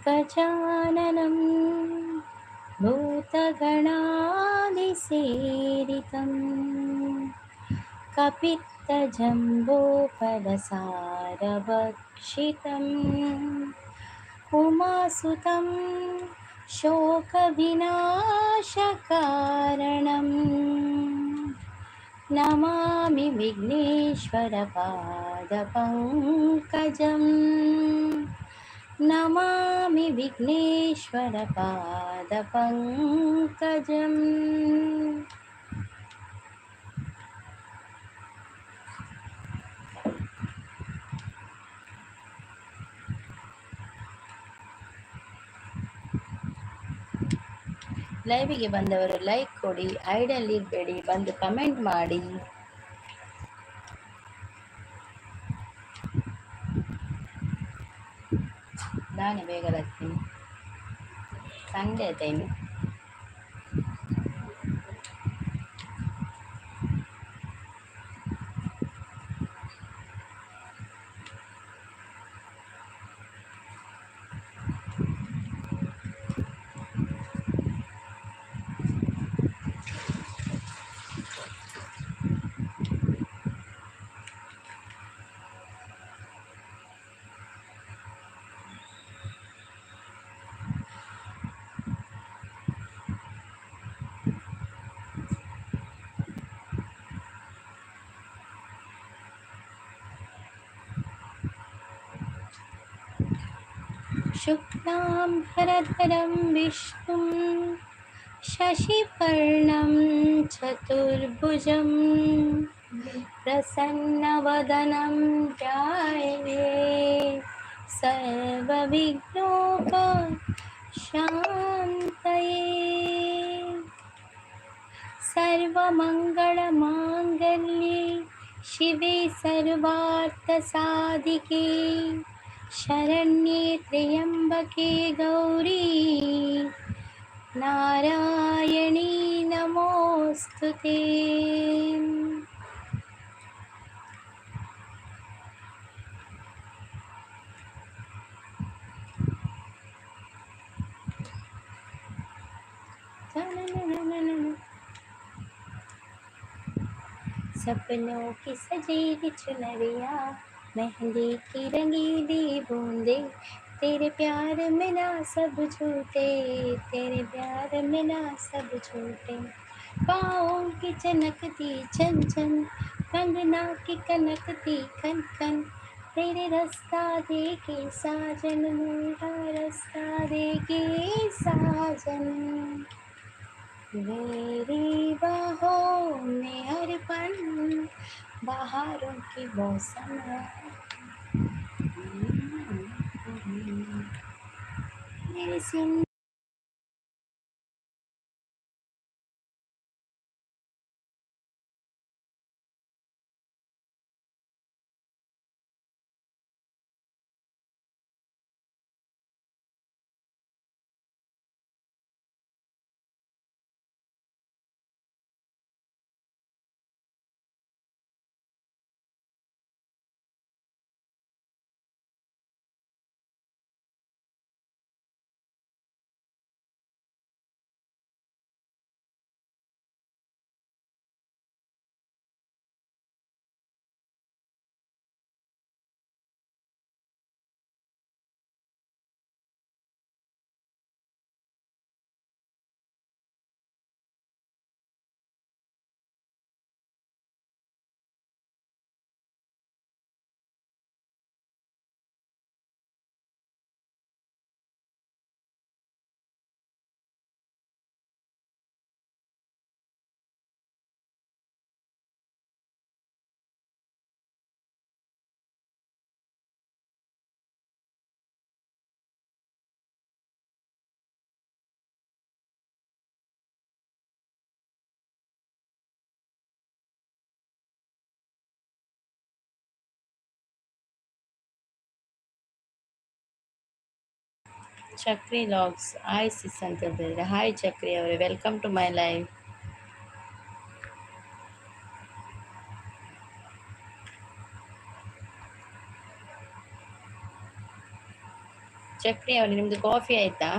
गजाननं भूतगणादिसेवितं कपित्थजम्बूफलसारभक्षितम् उमासुतं शोकविनाशकारणम् नमामि विघ्नेश्वरपादपङ्कजम्। नमामि विघ्नेश्वरपादपङ्कजम्। ಲೈವಿಗೆ ಬಂದವರು ಲೈಕ್ ಕೊಡಿ, ಐಡಲ್ ಇರಬೇಡಿ, ಬಂದು ಕಮೆಂಟ್ ಮಾಡಿ. ನಾನೇ ಬೇಗ ಬರ್ತೀನಿ, ಸಂಡೇ ಟೈಮ್. शुक्लां भरधरं विष्णुं शशिवर्णं चतुर्भुजं प्रसन्नवदनं ध्याये सर्वविघ्नोपशान्तये। सर्वमङ्गलमाङ्गल्ये शिवे सर्वार्थसाधिके शरण्ये त्र्यम्बके गौरी नारायणी नमोऽस्तु ते। सपनों की सजेगी चुनरिया, मेहंदी की रंगीली बूंदे, तेरे प्यार में ना सब झूठे, तेरे प्यार में ना सब झूठे। पाँवों की चनकती छन छन, कंगना की कनकती खन खन, तेरे रास्ता देखे साजन, मेरा रास्ता देखे साजन। मेरी बाहों में हर पल बहारों की मौसम है। मेरे सिंह ಚಕ್ರಿ ಲಾಗ್ಸ್ ಹಾಯ್ ಸಿಸ್ ಅಂತ ಹೇಳ್ತಿದ್ದಾರೆ. ಹಾಯ್ ಚಕ್ರಿ ಅವರೇ, welcome to my live. Chakri ಅವರೇ, ನಿಮ್ಮದು ಕಾಫಿ ಆಯ್ತಾ?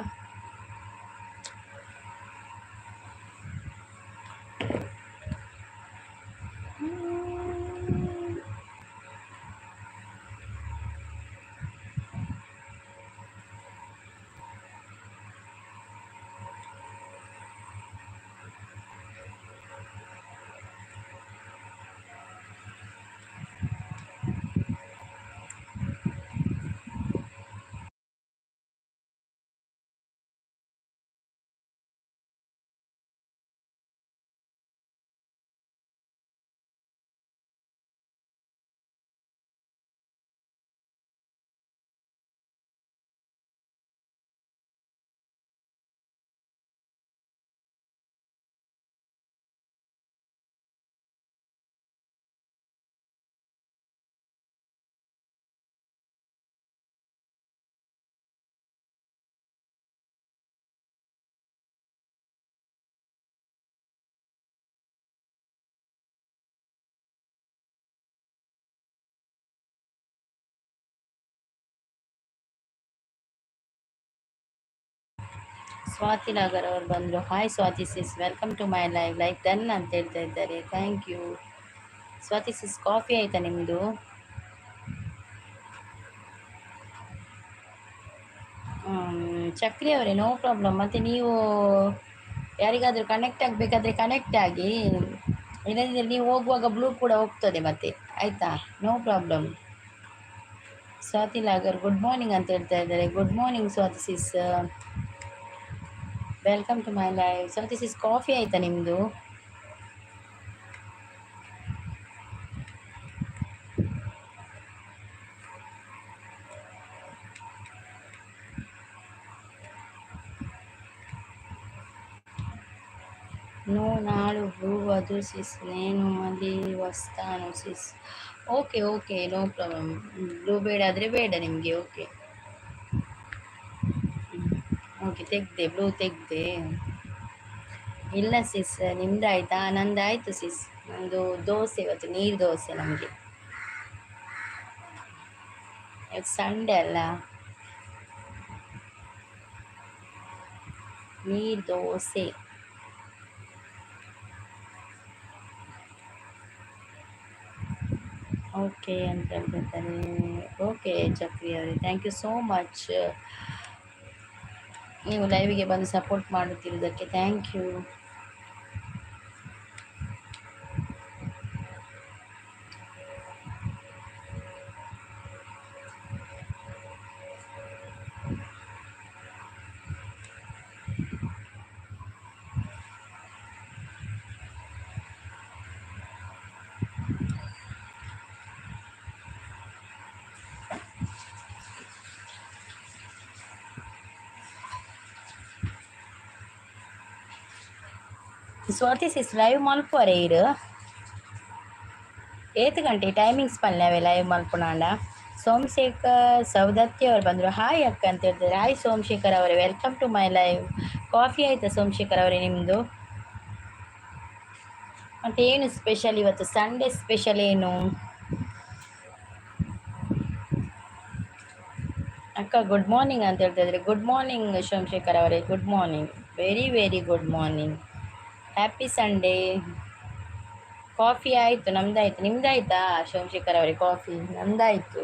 ಸ್ವಾತಿ ನಾಗರ್ ಅವರು ಬಂದರು. Hi Swathi sis, welcome to my live. Like done ಅಂತ ಹೇಳ್ತಾ ಇದ್ದಾರೆ. Thank you Swathi sis. Coffee ಆಯಿತಾ ನಿಮ್ಮದು? ಚಕ್ರಿ ಅವರೇ, ನೋ ಪ್ರಾಬ್ಲಮ್. ಮತ್ತು ನೀವು ಯಾರಿಗಾದರೂ ಕನೆಕ್ಟ್ ಆಗಬೇಕಾದ್ರೆ ಕನೆಕ್ಟ್ ಆಗಿ, ಇಲ್ಲದಿದ್ದರೆ ನೀವು ಹೋಗುವಾಗ ಬ್ಲೂ ಕೂಡ ಹೋಗ್ತದೆ ಮತ್ತೆ, ಆಯಿತಾ? No problem. Swathi Lagar good morning ಅಂತ ಹೇಳ್ತಾ ಇದ್ದಾರೆ. Good morning Swathi sis, welcome to my live. Swathi sis, coffee ಆಯಿತಾ ನಿಮ್ಮದು? ನೋ ನಾಳು ಬ್ಲೂ ಅದು ಸಿಸ್, ನೇನು ಮಲ್ಲಿ ವಸ್ತಾನು sis. Okay okay, no problem. Blue ಬೇಡ ಆದರೆ ಬೇಡ ನಿಮಗೆ. ಓಕೆ ಓಕೆ, ತೆಗ್ದೆ ಬ್ಲೂ ತೆಗ್ದೆ. ಇಲ್ಲ ಸಿಸ್, ನಿಮ್ದು ಆಯಿತಾ? ನಂದು ಆಯಿತು ಸಿಸ್. ನಂದು ದೋಸೆ ಇವತ್ತು, ನೀರು ದೋಸೆ ನಮಗೆ. ಇವತ್ತು ಸಂಡೇ ಅಲ್ಲ, ನೀರು ದೋಸೆ. ಓಕೆ ಅಂತ ಹೇಳ್ತಿರ್ತಾರೆ. ಓಕೆ ಚಕ್ರಿ ಅವರೇ, thank you so much. ನೀವು ಲೈವಿಗೆ ಬಂದು ಸಪೋರ್ಟ್ ಮಾಡುತ್ತಿರುವುದಕ್ಕೆ thank you. Swathi sis live ಮಲ್ಪುವರೆ ಇರು? ಏತ್ ಗಂಟೆ ಟೈಮಿಂಗ್ಸ್ ಪಲ್ಯವೆ ಲೈವ್ ಮಲ್ಪುನಾಂಡ? ಸೋಮಶೇಖರ್ ಸೌದತ್ತಿ ಅವರು ಬಂದರು. ಹಾಯ್ ಅಕ್ಕ ಅಂತ ಹೇಳ್ತಾರೆ. ಹಾಯ್ ಸೋಮಶೇಖರ್ ಅವರೇ, welcome to my live. Coffee ಆಯಿತಾ ಸೋಮಶೇಖರ್ ಅವರೇ ನಿಮ್ಮದು? ಮತ್ತು ಏನು ಸ್ಪೆಷಲ್ ಇವತ್ತು? ಸಂಡೇ ಸ್ಪೆಷಲ್ ಏನು ಅಕ್ಕ? ಗುಡ್ ಮಾರ್ನಿಂಗ್ ಅಂತ ಹೇಳ್ತಾ ಇದ್ದಾರೆ. ಗುಡ್ ಮಾರ್ನಿಂಗ್ ಸೋಮಶೇಖರ್ ಅವರೇ, good morning, very very good morning, happy Sunday. Coffee ಆಯಿತು ನಮ್ದಾಯ್ತು, ನಿಮ್ದಾಯ್ತಾ ಸೋಮಶೇಖರ್ ಅವರೇ coffee? ನಮ್ದಾಯಿತು.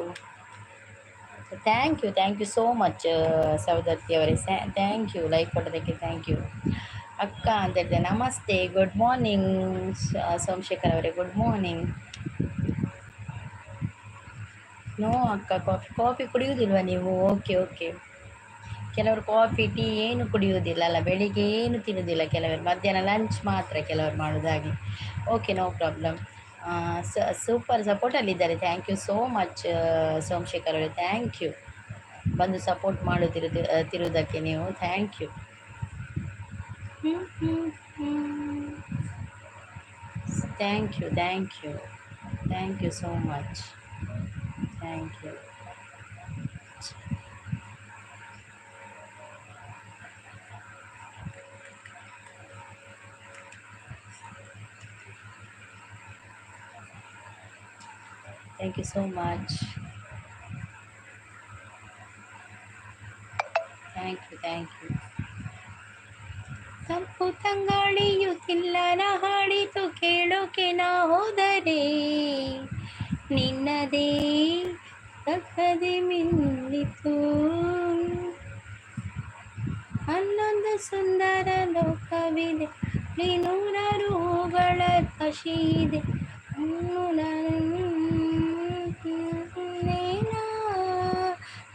Thank you, thank you so much Saudathi ಅವರೇ, thank you. Like ಕೊಡೋದಕ್ಕೆ thank you ಅಕ್ಕ ಅಂತ ಹೇಳಿದೆ. ನಮಸ್ತೆ, ಗುಡ್ ಮಾರ್ನಿಂಗ್ ಸೋಮಶೇಖರ್ ಅವರೇ, ಗುಡ್ ಮಾರ್ನಿಂಗ್. ನೋ ಅಕ್ಕ, ಕಾಫಿ ಕಾಫಿ ಕುಡಿಯುವುದಿಲ್ವಾ ನೀವು? Okay okay. ಕೆಲವರು ಕಾಫಿ ಟೀ ಏನು ಕುಡಿಯುವುದಿಲ್ಲ ಅಲ್ಲ, ಬೆಳಿಗ್ಗೆ ಏನು ತಿನ್ನುವುದಿಲ್ಲ ಕೆಲವರು, ಮಧ್ಯಾಹ್ನ ಲಂಚ್ ಮಾತ್ರ ಕೆಲವರು ಮಾಡೋದಾಗಿ. Okay, no problem. ಸೂಪರ್ ಸಪೋರ್ಟಲ್ಲಿದ್ದಾರೆ. Thank you so much Somashekar ಅವರೇ, thank you. ಬಂದು ಸಪೋರ್ಟ್ ಮಾಡುತ್ತಿರುವುದಕ್ಕೆ ನೀವು thank you. Thank you, thank you, thank you so much, thank you, thank you so much, thank you, thank you. ತಂಪು ತಂಗಾಳಿಯು ತಿಲ್ಲನ ಹಾಡಿತು ಕೇಳೋಕೆ ನಾ ಹೋದರೆ, ನಿನ್ನದೇ ತಕ್ಕದೆ ಮಿನ್ನಿತು. ಹನ್ನೊಂದು ಸುಂದರ ಲೋಕವಿದೆ, ನೂರಾರು ಹೂಗಳ ರಾಶಿ ಇದೆ.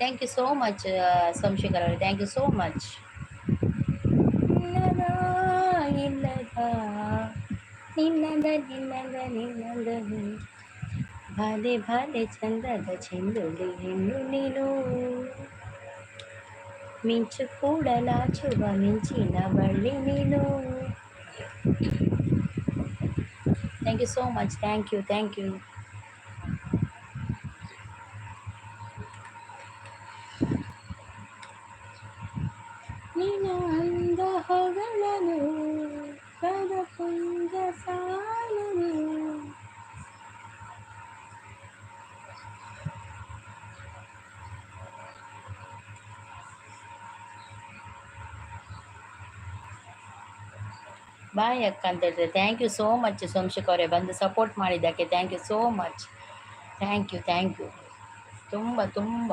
Thank you so much Somashekar ಅವರೇ, thank you so much. ಇಲ್ಲದ ನಿನ್ನದ ನಿನ್ನದ ನಿನ್ನದ ಭಾಲೆ ಭಾಲೆ ಚಂದದ ಚೆಂದುಳಿ ಹೆಣ್ಣು ನೀನು, ಮಿಂಚು ಕೂಡಲಾಚುವ ಮಿಂಚಿನ ಬಳ್ಳಿ ನೀನು. Thank you so much, thank you, thank you. ನಿನ್ನ ಅಂದ ಹೊಗಳಲು ಪದ ಪುಂಜ ಸಾಲದು. ಬಾಯ್ ಅಕ್ಕ ಅಂತ ಹೇಳ್ತಾರೆ. Thank you so much Somashekar ಅವರೇ, ಬಂದು ಸಪೋರ್ಟ್ ಮಾಡಿದ್ದಕ್ಕೆ thank you so much. Thank you, thank you. ತುಂಬ ತುಂಬ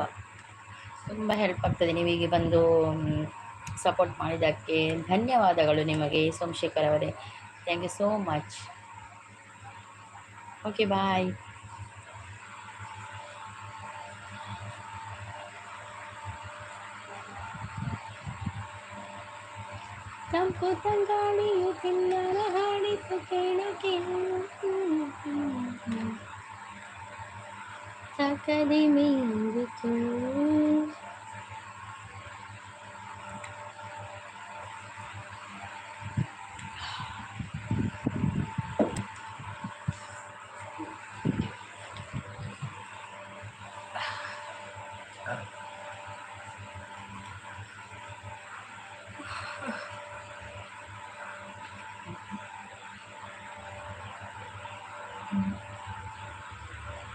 ತುಂಬ ಹೆಲ್ಪ್ ಆಗ್ತದೆ ನೀವೀಗ ಬಂದು ಸಪೋರ್ಟ್ ಮಾಡಿದ್ದಕ್ಕೆ. ಧನ್ಯವಾದಗಳು ನಿಮಗೆ ಸೋಮಶೇಖರ್ ಅವರೇ. Thank you so much. Okay, bye. ತಂಪು ತಂಗಾಳಿಯು ಕಿನ್ನರ ಹಾಡಿತು ಕೇಳು ಕೇಳು, ತಕದಿ ಮೀರಿತು.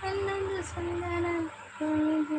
ಅಲ್ಲೊಂದು ಸುಂದರ ಕೋವಿಲು.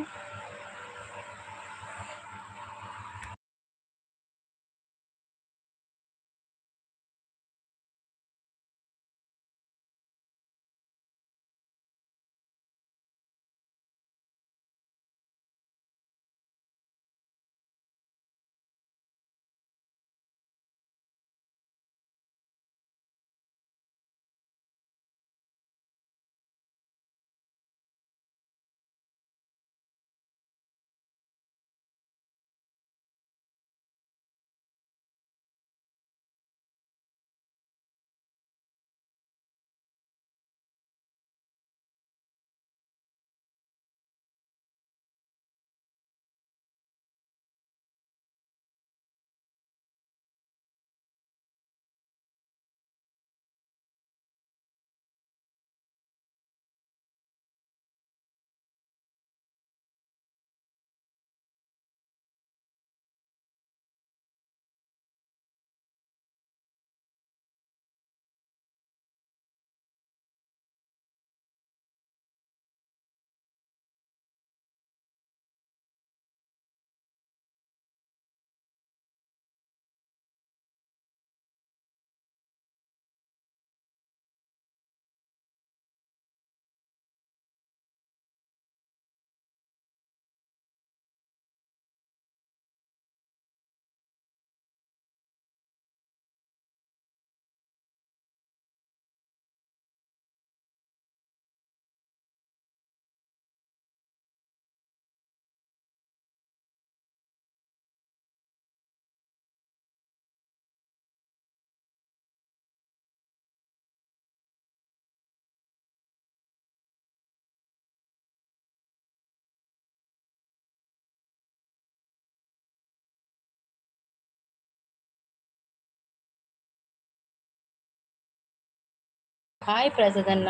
ಹಾಯ್ ಪ್ರಸಾದಣ್ಣ.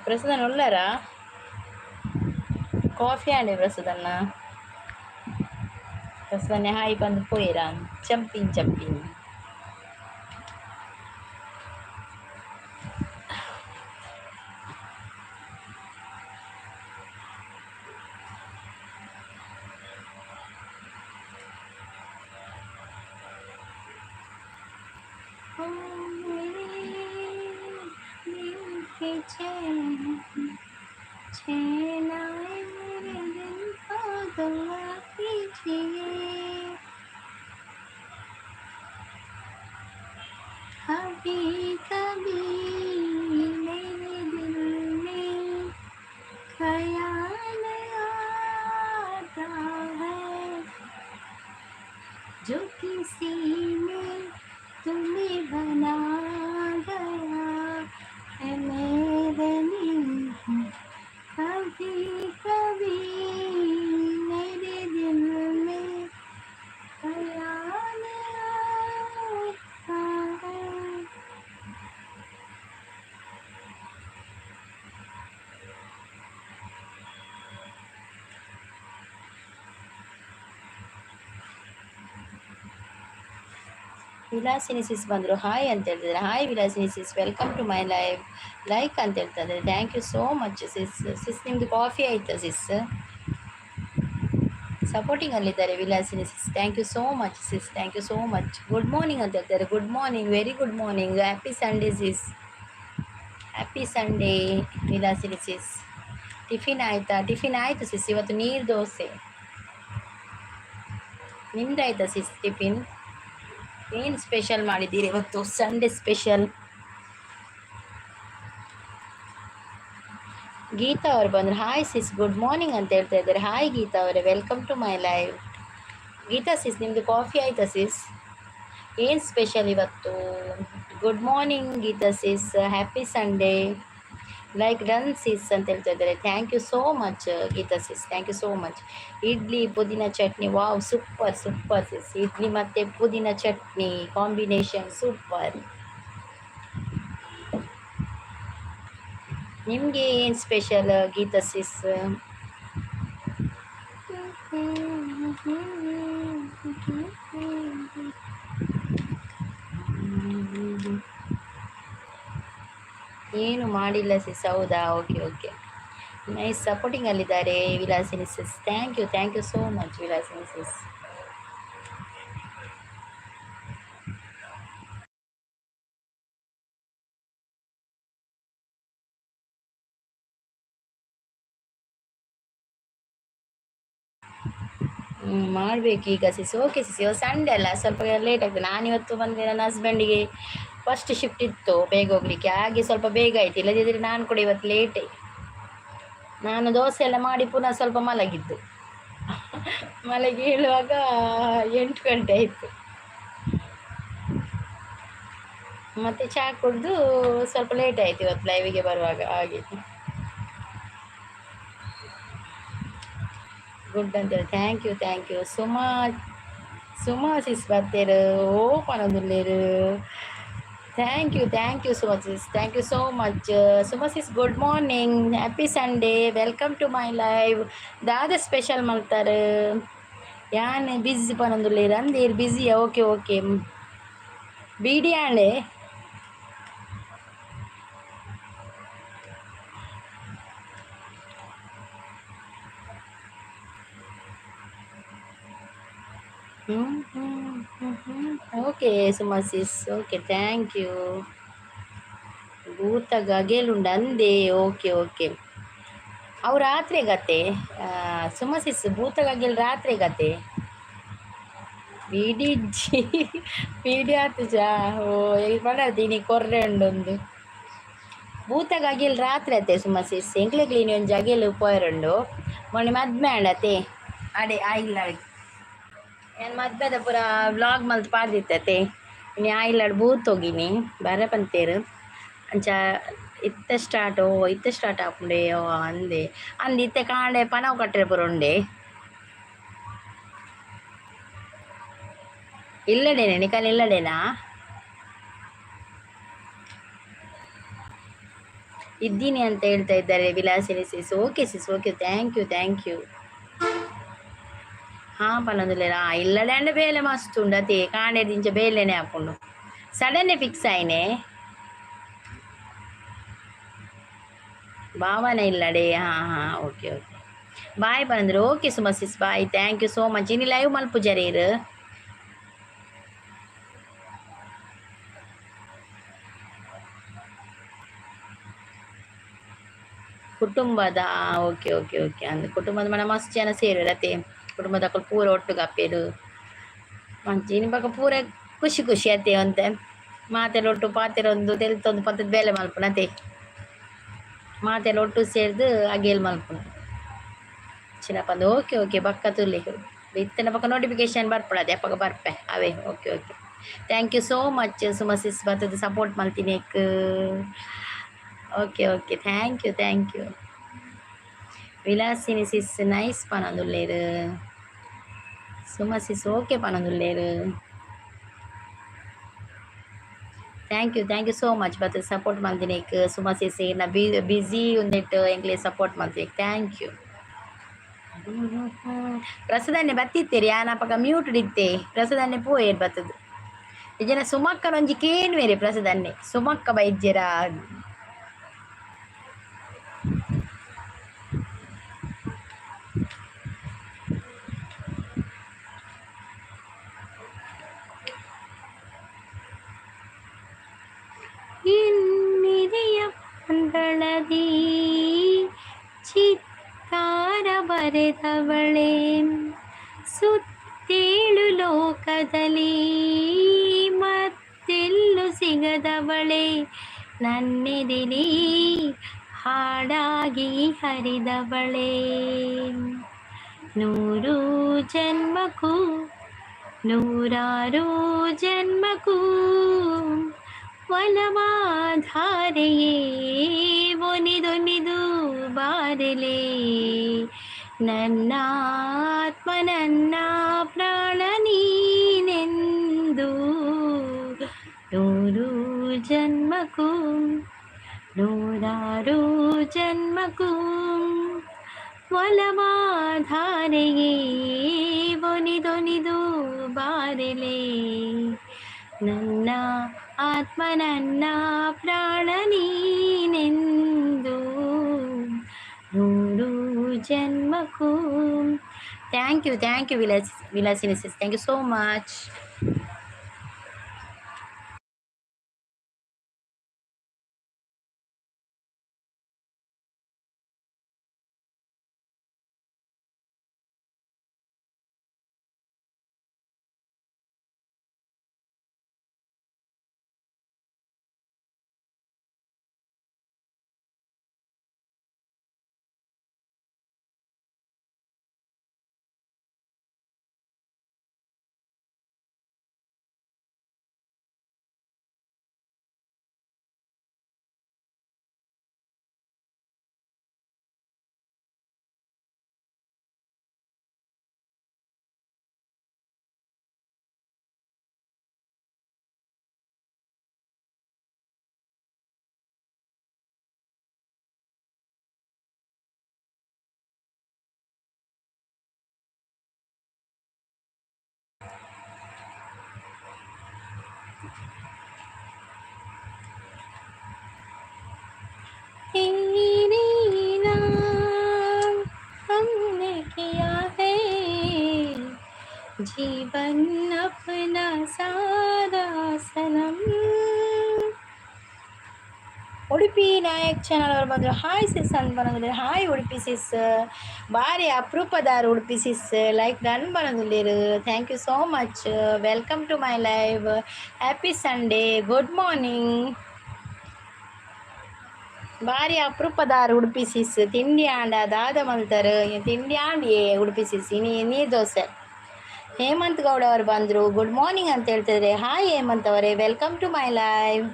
ಪ್ರಸಾದಣ್ಣ ಉಳ್ಳಾರಾ? ಕಾಫಿ ಆಂಡೆ ಪ್ರಸಾದಣ್ಣ. ಪ್ರಸಾದಣ್ಣ ಹಾಯ್ ಬಂದು ಪೋಯಿರಾ? Jumping jumping. ओ मेरे दिल के चैन, चैन आए मेरे दिल को दुआ कीजिए। कभी कभी मेरे दिल में ख्याल आता है, जो किसी ने तुम्हें बना गया है मेरे लिए। कभी कभी मेरे दिल में ख्याल आता है। ವಿಲಾಸಿನಿ ಸಿಸ್ ಬಂದರು, ಹಾಯ್ ಅಂತ ಹೇಳ್ತಿದ್ದಾರೆ. Hi Vilasini sis, welcome to my live. Like ಅಂತ ಹೇಳ್ತಾ ಇದ್ದಾರೆ. Thank you so much sis. Sis, ನಿಮ್ಮದು ಕಾಫಿ ಆಯಿತಾ ಸಿಸ್? ಸಪೋರ್ಟಿಂಗಲ್ಲಿದ್ದಾರೆ Vilasini sis. Thank you so much sis, thank you so much. Good morning ಅಂತ ಹೇಳ್ತಾರೆ. Good morning, very good morning. Happy Sunday sis, happy Sunday Vilasini sis. Tiffin ಆಯಿತಾ? Tiffin ಆಯಿತು ಸಿಸ್. ಇವತ್ತು ನೀರು ದೋಸೆ. ನಿಮ್ದಾಯ್ತಾ ಸಿಸ್ tiffin? ಏನು special ಮಾಡಿದ್ದೀರಿ ಇವತ್ತು ಸಂಡೇ ಸ್ಪೆಷಲ್? ಗೀತಾ ಅವರು ಬಂದರು. ಹಾಯ್ ಸಿಸ್, ಗುಡ್ ಮಾರ್ನಿಂಗ್ ಅಂತ ಹೇಳ್ತಾ ಇದ್ದಾರೆ. ಹಾಯ್ ಗೀತಾ ಅವರೇ, welcome to my live. Geetha sis, ನಿಮ್ಮದು ಕಾಫಿ ಆಯಿತಾ ಸಿಸ್? ಏನು ಸ್ಪೆಷಲ್ ಇವತ್ತು? Good morning Geetha sis, happy Sunday. Like done sis ಅಂತ ಹೇಳ್ತಾ ಇದ್ದಾರೆ. Thank you so much Geetha sis, thank you so much. Idli ಪುದೀನ chutney, wow super super sis. Idli ಮತ್ತು ಪುದೀನ ಚಟ್ನಿ ಕಾಂಬಿನೇಷನ್ ಸೂಪರ್. ನಿಮಗೆ ಏನು ಸ್ಪೆಷಲ್ ಗೀತಾ ಸಿಸ್? ಏನು ಮಾಡಿಲ್ಲ ಸಿಸ್? ಹೌದಾ, ಓಕೆ ಓಕೆ. ನೈಸ್ ಸಪೋರ್ಟಿಂಗಲ್ಲಿದ್ದಾರೆ Vilasini sis. Thank you, thank you so much Vilasini sis. ಮಾಡಬೇಕು ಈಗ ಸಿಸ್. ಓಕೆ ಸಿಸ್, ಇವತ್ತು ಸಂಡೇ ಅಲ್ಲ, ಸ್ವಲ್ಪ ಲೇಟ್ ಆಗ್ತದೆ. ನಾನಿವತ್ತು ಬಂದೆ ನನ್ನ ಹಸ್ಬೆಂಡಿಗೆ ಫಸ್ಟ್ ಶಿಫ್ಟ್ ಇತ್ತು ಬೇಗ ಹೋಗಲಿಕ್ಕೆ, ಹಾಗೆ ಸ್ವಲ್ಪ ಬೇಗ ಆಯಿತು. ಇಲ್ಲದಿದ್ದರೆ ನಾನು ಕೂಡ ಇವತ್ತು ಲೇಟೇ. ನಾನು ದೋಸೆ ಎಲ್ಲ ಮಾಡಿ ಪುನಃ ಸ್ವಲ್ಪ ಮಲಗಿದ್ದು. ಮಲಗಿ ಹೇಳುವಾಗ 8 ಗಂಟೆ ಆಯಿತು. ಮತ್ತು ಚಹಾ ಕುಡಿದು ಸ್ವಲ್ಪ ಲೇಟ್ ಆಯಿತು ಇವತ್ತು ಲೈವಿಗೆ ಬರುವಾಗ. ಹಾಗೆ ಗುಡ್ ಅಂತೇಳಿ. Thank you, thank you Suma. Suma sis ಬರ್ತೇರು ಓಪನೊಂದುಲ್ಲೇರು. Thank you, thank you Suma sis, thank you so much Suma sis. Good morning, happy Sunday, welcome to my live. ದಾದ ಸ್ಪೆಷಲ್ ಮಲ್ತಾರೆ? ಯಾನ್ ಬಿಸಿ ಪನೊಂದುಲ್ಲೇರು ಅಂದೇರು ಬಿಸಿಯಾ? ಓಕೆ ಓಕೆ, ಬೀಡಿ ಆಂಡೆ. Okay Suma sis, okay thank you. ಭೂತ ಗಗೆಲುಂಡು ಅಂದೇ. ಓಕೆ ಓಕೆ, ಅವು ರಾತ್ರಿ ಗತೆ ಸುಮಾ ಸಿಸ್. ಭೂತ ಗಗೆಲ್ ರಾತ್ರಿ ಗತೆ. ಬೀಡಿ ಇಜ್ಜಿ, ಬೀಡಿ ಆತುಜಾ? ಓ ಪಡತೀನಿ ಕೊರ್ರೆ ಉಂಡೊಂದು ಭೂತ ಗಗೆಲ್ ರಾತ್ರಿ ಅತ್ತೆ ಸುಮಾ ಸಿಸ್. ಎಂಕ್ಲೆಗ್ಲಿನಿ ಒಂಜಿ ಅಗೆಲ್ ಪೋಯರುಂಡು ಮೊನ್ನೆ ಮದ್ಮೆ ಆಂಡತೆ ಅಡೆ ಆಯಿಲ್ಲ. ನಾನು ಮದ್ಮೆದ ಪೂರ ವ್ಲಾಗ್ ಮಲ್ತ್ ಪಾಡ್ದಿತ್ತತೆ. ಇನಿ ಆಯಿಲ್ಲಡ್ ಬೂತೊಗಿನಿ ಬರ ಪಂತೇರು. ಅಂಚ ಇತ್ತೆ ಸ್ಟಾರ್ಟ್, ಓ ಇತ್ತೆ ಸ್ಟಾರ್ಟ್ ಆಪುಂಡೆ. ಓ ಅಂದೆ ಅಂದ್ ಇತ್ತೆ ಕಾಂಡೆ ಪನವು ಕಟ್ಟರೆ ಪೂರ ಉಂಡೆ. ಇಲ್ಲಡೇನೆ ನಿಕಲ್ ಇಲ್ಲಡೇನಾ? ಇದ್ದೀನಿ ಅಂತ ಹೇಳ್ತಾ ಇದ್ದಾರೆ Vilasini sis. Okay sis, okay, thank you, thank you. ಹಾಂ ಪನೊಂದುಲ್ಲೆರ್. ಇಲ್ಲಡೆ ಅಂಡ ಬೇಲೆ ಮಸ್ತ್ ಉಂಡು ಅತೆ. ಕಾಂಡೆ ಬೇಲೆನೆ ಆಪುಂಡು. ಸಡನ್ನೇ ಫಿಕ್ಸ್ ಆಯ್ನೆ ಭಾವನೆ ಇಲ್ಲಡೆ. ಹಾಂ ಹಾಂ, ಓಕೆ ಓಕೆ, ಬಾಯ್ ಪನಂದ್ರೆ. Okay Suma sis, bye, thank you so much. ಇನಿ ಲೈವ್ ಮಲ್ಪುಜರೇರು? ಕುಟುಂಬದ? Okay okay okay. ಅಂದ್ರೆ ಕುಟುಂಬದ ಮನೆ ಮಸ್ತ್ ಜನ ಸೇರುವರತೆ. ಕುಟುಂಬದಕುಲು ಪೂರ ಒಟ್ಟುಗು ಆಪೆರ್. ಮಂಚಿ ಬೊಕ ಪೂರ ಖುಷಿ ಖುಷಿ ಅತೆ. ಒಂತೆ ಮಾತೆಲ್ಲ ಒಟ್ಟು ಪಾತೆರೊಂದು ತೆಲ್ತೊಂದು ಪತ್ತದ ಬೇಲೆ ಮಲ್ಪುನ ಅತೆ. ಮಾತೆಲ್ಲ ಒಟ್ಟು ಸೇರ್ದು ಅಗೇಲ್ ಮಲ್ಪುನ ಚಿನ್ನಪ್ಪಂದು. ಓಕೆ ಓಕೆ, ಬೊಕ್ಕ ತುಲೆ ಇತ್ತನ ಬೊಕ್ಕ ನೋಟಿಫಿಕೇಶನ್ ಬರ್ಪುಂಡು ಅಪಗ ಬರ್ಪೆ ಅವೇ. Okay okay, thank you so much Suma sis, ಬತ್ತದ ಸಪೋರ್ಟ್ ಮಲ್ತಿನೇಕ್. Okay okay, thank you, thank you Vilasini sis. Nice ಪನೊಂದುಲ್ಲೆರ್ ಸುಮಾ sis. Okay ಪನೊಂದುಲ್ಲೆರ್. Thank you, thank you so much ಬತ್ತದ ಸಪೋರ್ಟ್ ಮಲ್ತಿನೇಕ್ ಸುಮಾ ಸಿಸ್. ನಾ ಬಿಸಿ ಉಂದೆಟ್ ಎಂಕ್ಲೆ ಸಪೋರ್ಟ್ ಮಲ್ತಿನೇಕ್ thank you. ಪ್ರಸದನ್ನೆ ಬತ್ತಿತ್ತೀರಿ ಯಾನ್ ಅಪಗ ಮ್ಯೂಟ್ ಇತ್ತೆ. ಪ್ರಸದನ್ನೆ ಪೋಯೆರ್ ಬತ್ತದು ಇಜ್ಜಿನ ಸುಮಕ್ಕನ ಒಂಜಿ ಕೇನ್ವೆರೆ. ಪ್ರಸದನ್ನೆ ಸುಮಕ್ಕ ಬೈದ್ಯರ? ನನ್ನೆದೆಲಿ ಹಾಡಾಗಿ ಹರಿದವಳೇ. ನೂರು ಜನ್ಮಕ್ಕೂ ನೂರಾರು ಜನ್ಮಕ್ಕೂ ಒಲವಾಧಾರೆಯೇ ಒಲಿದೊಲಿದು ಬಾರಲೇ. ನನ್ನ ಆತ್ಮ ನನ್ನ ಪ್ರಾಣ ನೀನೆಂದು. ನೂರು ಜನ್ಮಕ್ಕೂ ನೂರಾರು ಜನ್ಮಕ್ಕೂ ಒಲವಾಧಾರೆಯೇ ಒಲಿದೊಲಿದು ಬಾರಲೇ. ನನ್ನ ಆತ್ಮ ನನ್ನ ಪ್ರಾಣ ನೀನೆಂದು. ನೂರು ಜನ್ಮಕ್ಕೂ. Thank you, thank you Vilasini sis, thank you so much. तेरे नाम हमने किया है जीवन अपना सारा सनम. ಉಡುಪಿ ನಾಯಕ್ ಚಾನಲ್ ಅವರು ಬಂದರು. ಹಾಯ್ ಸಿಸ್ ಅಂತ ಬಂದಿದ್ದಾರೆ. ಹಾಯ್ ಉಡುಪಿ ಸಿಸ್, ಭಾರಿ ಅಪರೂಪದಾರು ಉಡುಪಿ ಸಿಸ್. ಲೈಕ್ ಡನ್ ಬರೋದಿಲ್ಲೇರು. Thank you so much. Welcome to my live. Happy Sunday, good morning. ಭಾರಿ ಅಪರೂಪದಾರು ಉಡುಪಿ ಸಿಸ್. ತಿಂಡಿ ಆಂಡ ದಾದ ಮಲ್ತಾರು? ತಿಂಡಿ ಆಂಡಿಯೇ ಉಡುಪಿ ಸಿಸ್. ಇನಿ ನೀರು ದೋಸೆ. ಹೇಮಂತ್ ಗೌಡ ಅವರು ಬಂದರು. ಗುಡ್ ಮಾರ್ನಿಂಗ್ ಅಂತ ಹೇಳ್ತಿದ್ರೆ. ಹಾಯ್ ಹೇಮಂತ್ ಅವರೇ, welcome to my live.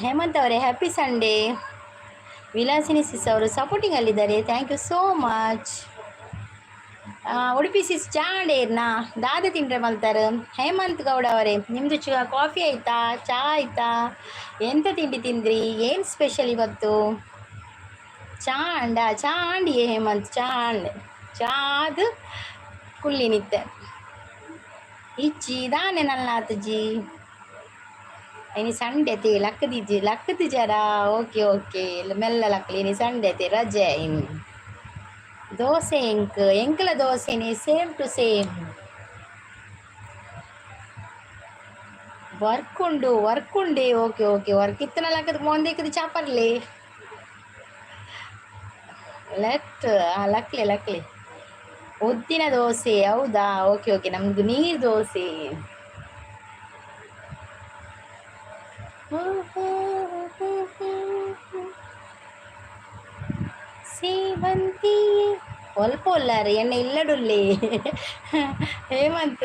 Hemant ಅವರೇ, ಹ್ಯಾಪಿ ಸಂಡೇ. ವಿಲಾಸಿನಿ ಸಿಸ್ ಅವರು ಸಪೋರ್ಟಿಂಗಲ್ಲಿದ್ದಾರೆ. Thank you so much. Udupi sis ಚಾಂಡೇರ್ನಾ ದಾದ ತಿಂಡ್ರೆ ಮಲ್ತಾರೆ? ಹೇಮಂತ್ ಗೌಡ ಅವರೇ, ನಿಮ್ಮದು ಚ ಕಾಫಿ ಆಯಿತಾ, ಚಹಾ ಆಯಿತಾ? ಎಂತ ತಿಂಡಿ ತಿಂದ್ರಿ? ಏನು ಸ್ಪೆಷಲ್ ಇವತ್ತು? ಚಾ ಅಂಡ ಚಾ ಆಂಡಿಯೇ ಹೇಮಂತ್, ಚಾ ಅಂಡ್ ಚಾದು ಕುಳ್ಳಿ ನಿತ್ತೆ ಇಜ್ಜಿ ದಾನೆ ನಲ್ಲಾತಜಿ. ಇನಿ ಸಂಡೆ ತಿ ಲಕ್ಕದಿಜ್ಜಿ ಲಕ್ಕದಿಜರಾ? ಓಕೆ ಓಕೆ, ಮೆಲ್ಲ ಲಕ್ಕಲಿ. ಇನಿ ಸಂಡೆ ತಿ, ರಜೆ ಇನಿ. ದೋಸೆ ಎಂಕ್ ಎಂಕಲ ದೋಸೆನೆ ಸೇಮ್ ಟು ಸೇಮ್. ವರ್ಕ್ ಉಂಡು, ವರ್ಕ್ ಉಂಡೆ. ಓಕೆ ಓಕೆ, ವರ್ಕ್ ಇತ್ತನ ಲಕ್ಕದ ಮೋಂದೇಕದ ಚಾಪರ್ಲಿ let ಲಕ್ಲೆ ಲಕ್ಲೆ. ಉದ್ದಿನ ದೋಸೆ, ಹೌದಾ? ಓಕೆ ಓಕೆ, ನಮ್ದು ನೀರು ದೋಸೆ. ಸೇವಂತಿ. ಒಲ್ಪ ಉಲ್ಲಾರೆ ಎಣ್ಣೆ ಇಲ್ಲಡುಲ್ಲಿ. ಹೇಮಂತ್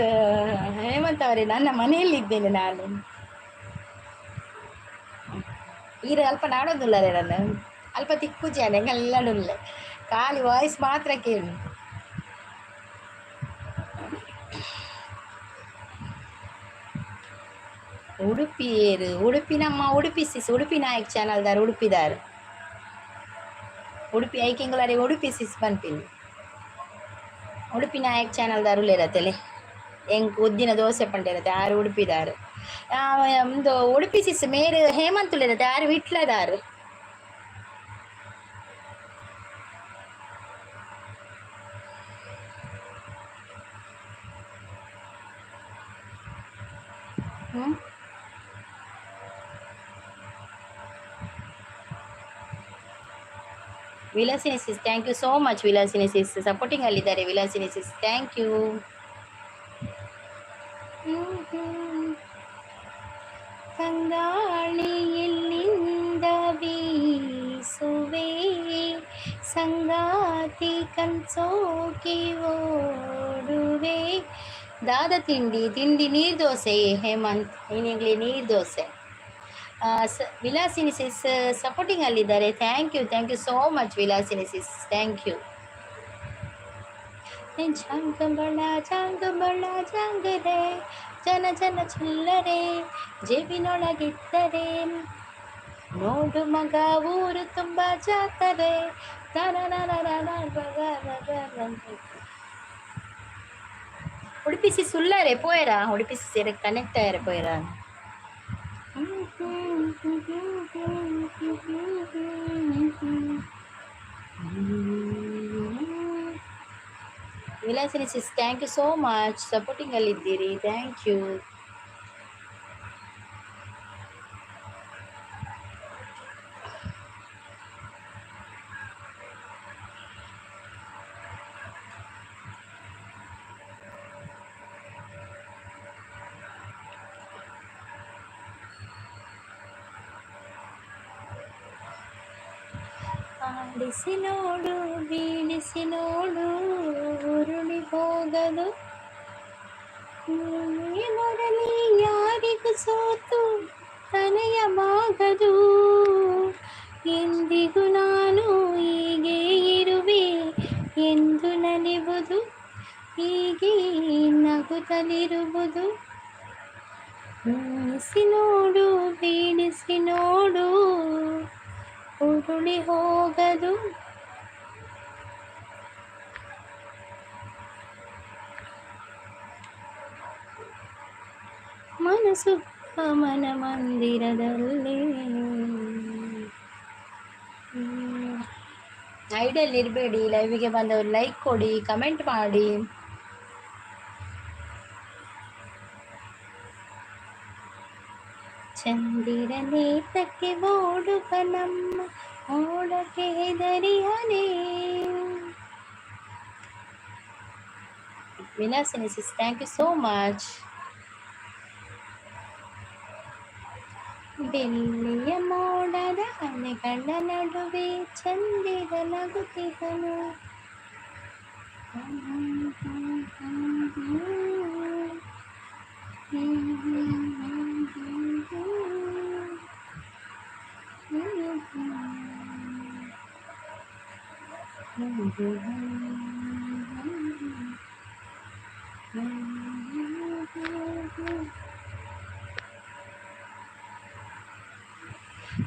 ಹೇಮಂತ್ ಅವರೇ, ನನ್ನ ಮನೆಯಲ್ಲಿದ್ದೇನೆ ನಾನು. ಈರ ಅಲ್ಪ ನಾಡೊಂದುಲ್ಲಾರೆ ನಾನು ಅಲ್ಪ ತಿಕ್ಕುಜಾನೆ ಇಲ್ಲಡುಲ್ಲೆ. ಖಾಲಿ ವಾಯ್ಸ್ ಮಾತ್ರ ಕೇಳು. ಉಡುಪಿ ಏರು? ಉಡುಪಿ ನಮ್ಮ ಉಡುಪಿ ಸಿಸ್, ಉಡುಪಿ ನಾಯಕ್ ಚಾನಲ್ದಾರ್, ಉಡುಪಿದಾರ್. ಉಡುಪಿ ಐಕಿಂಗುಲಾರೆ ಉಡುಪಿ ಸಿಸ್ ಪನ್ಪಿನಿ. ಉಡುಪಿ ನಾಯಕ್ ಚಾನಲ್ದಾರ್ ಉಲ್ಲೇರತ್ತಲೆ. ಎಂಕ್ ಉದ್ದಿನ ದೋಸೆ ಪಂಡಿರತ್ತೆ ಆರು ಉಡುಪಿದಾರು. ಒಂದು ಉಡುಪಿ ಸಿಸ್ ಮೇರು ಹೇಮಂತ್ ಉಲ್ಲೇರತ್ತೆ, ಆರು ವಿಟ್ಲದಾರು. ಹ್ಞೂ. Vilasini sis, thank you so much. Vilasini sis supporting ಅಲ್ಲಿದ್ದಾರೆ. Vilasini Sis, thank you. ತಂಗಾಳಿ ಎಲ್ಲಿಂದ ಬೀಸುವೆ, ಸಂಗಾತಿ ಕನ್ಸೋಕೆ ಓಡುವೆ. ದಾದ ತಿಂಡಿ? ತಿಂಡಿ ನೀರು ದೋಸೆ ಹೇಮಂತ್, ಇನ್ನಿಗ್ಲಿ ನೀರು ದೋಸೆ. ವಿಲಾಸಿನಿ ಸಿಸ್ ಸಪೋರ್ಟಿಂಗ್ ಅಲ್ಲಿದ್ದಾರೆ. Thank you, thank you so much Vilasini sis, thank you. Zhang ಬಳ ಝಾಂಗ್ ಬಳ ಝಾಂಗ್ ರೇ, ಜನ ಜನ ಚಿಲ್ಲರೆ ಜೇಬಿನೊಳಗಿದ್ದರೆ, ನೋಡು ಮಗ ಊರು ತುಂಬ ಜಾತ್ರೆ. ಉಡುಪಿ ಸಿಸ್ ಉಲ್ಲಾರೆ ಪೋಯರಾ? ಉಡುಪಿ ಸಿಸ್ ಕನೆಕ್ಟ್ ಆಯರೆ ಪೋಯರಾ? Vilasini sis, thank you so much, supporting ಅಲ್ಲಿದ್ದೀರಿ, thank you. ಆಡಿಸಿ ನೋಡು, ಬೀಳಿಸಿ ನೋಡು, ಉರುಳಿ ಹೋಗದು. ಮೊರಲಿ ಯಾರಿಗೂ ಸೋತು ತಲೆಯ ಬಾಗದು. ಎಂದಿಗೂ ನಾನು ಹೀಗೆ ಇರುವೆ ಎಂದು ನಲಿವುದು, ಹೀಗೆ ನಗುತ್ತಲಿರುವುದು. ಉಣಿಸಿ ನೋಡು, ಬೀಳಿಸಿ ನೋಡು, ಉರುಳಿ ಹೋಗದು. ಮನಸ್ಸು ಮನ ಮಂದಿರದಲ್ಲಿ. ಐಡಿಯಲ್ಲಿ ಇರಬೇಡಿ, ಲೈವಿಗೆ ಬಂದವರು ಲೈಕ್ ಕೊಡಿ, ಕಮೆಂಟ್ ಮಾಡಿ. ಚಂದಿರನೇತಕ್ಕೆ ಓಡುವ ನಮ್ಮ ಮೋಡಕ್ಕೆ ಹೆದರಿಹನೇ. Vilasini sis, thank you so much. ಬೆಳ್ಳಿಯ ಮೋಡದ ಅಲೆಗಳ ನಡುವೆ ಚಂದಿರ ನಗುತ್ತಿಹನು.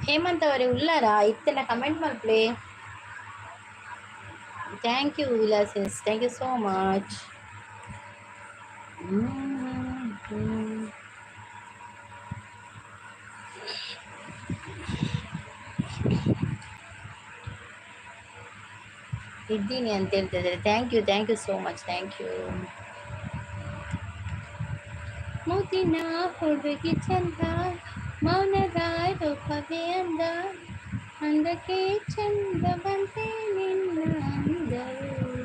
ಹೇಮಂತ್ ಅವರೇ ಉಲ್ಲಾರಾ? ಇತ್ತೆಲ್ಲ comment ಮಲ್ಪಲೆ. Thank you Vilasini, thank you so much. ಇದ್ದೀನಿ ಅಂತ ಹೇಳ್ತಿದ್ದಾರೆ. Thank you, thank you so much, thank you. ಮುದಿನ ಹುಡುಗಿ ಚಂದ, ಮೌನದ ರೂಪವೇ ಅಂದ, ಅಂದಕ್ಕೆ ಚಂದ ಬಂತೆ ನಿನ್ನ ಅಂದರು.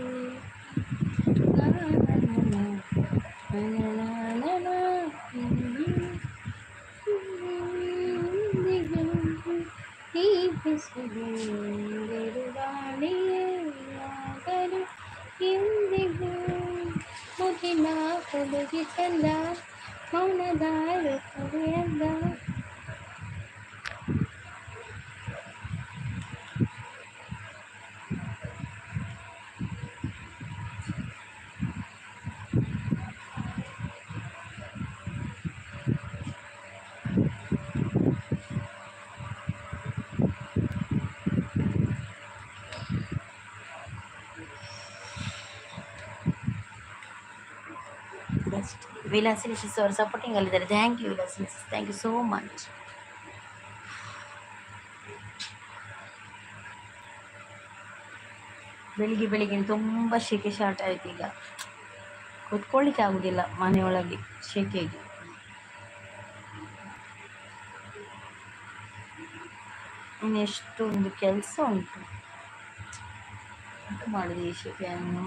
ಗಾಳಿಯೇ ಎಂದಿಗೂ. ಮುಗಿನ ಹುಡುಗಿ ಚಂದ, ಮೌನದ ರೂಪವೇ ಅಂದ. ಬೆಸ್ಟ್. ವಿಲಾಸಿನಿ ಸಿಸ್ ಅವರು ಸಪೋರ್ಟಿಂಗ್ ಅಲ್ಲಿದ್ದಾರೆ. Thank you Vilasini sis, thank you so much. ಬೆಳಿಗ್ಗೆ ಬೆಳಿಗ್ಗೆ ತುಂಬ ಶೆಕೆ ಸ್ಟಾರ್ಟ್ ಆಯ್ತು. ಈಗ ಕೂತ್ಕೊಳ್ಳಿಕ್ಕೆ ಆಗುದಿಲ್ಲ ಮನೆಯೊಳಗೆ ಶೆಕೆಗೆ. ಇನ್ನು ಎಷ್ಟೊಂದು ಕೆಲಸ ಉಂಟು, ಎಂತ ಮಾಡುದು ಈ ಶೆಕೆಯನ್ನು?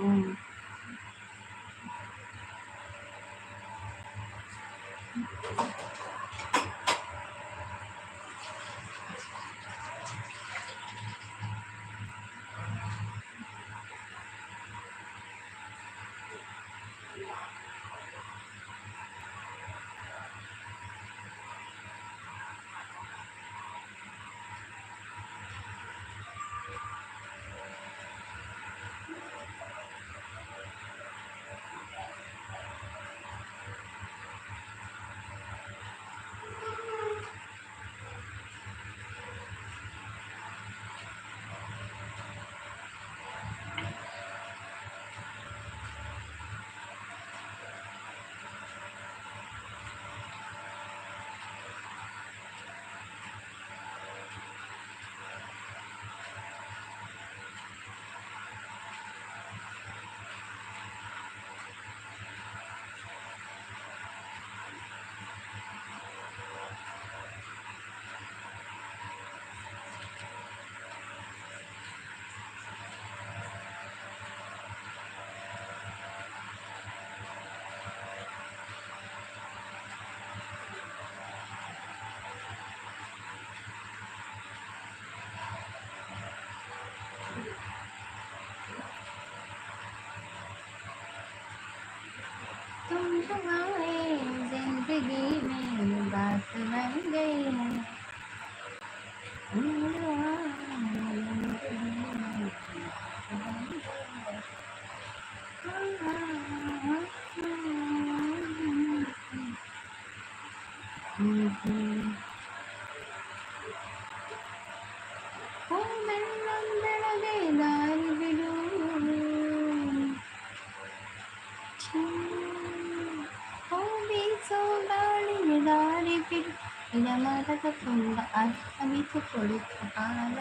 तुम आए जिंदगी में बात बन गई। तुम आए जिंदगी में बात बन गई। ಓ ಬೆಳ್ಳಂಬೆಳಗ್ಗೆ ದಾರಿ ಬಿಡು. ಓ ಬೀಸೋ ಗಾಳಿಗೆ ದಾರಿ ಬಿಡು. ಗಿಡ ಮರದ ತುಂಬ ಅರಳಿತು ಕೊಡುತ್ತ ಹಾಲ.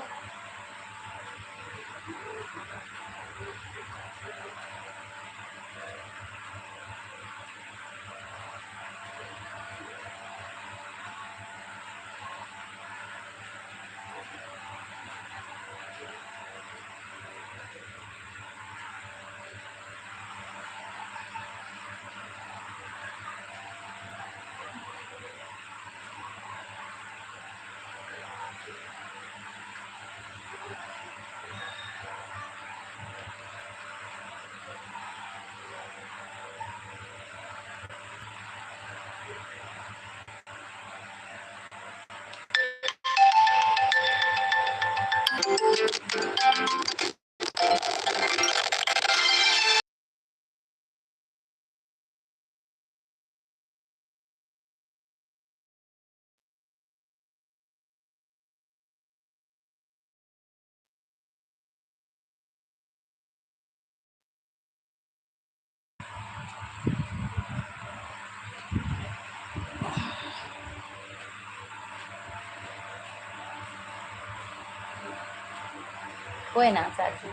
ಪೋಯೆನಾ ಚಾರ್ಜ್?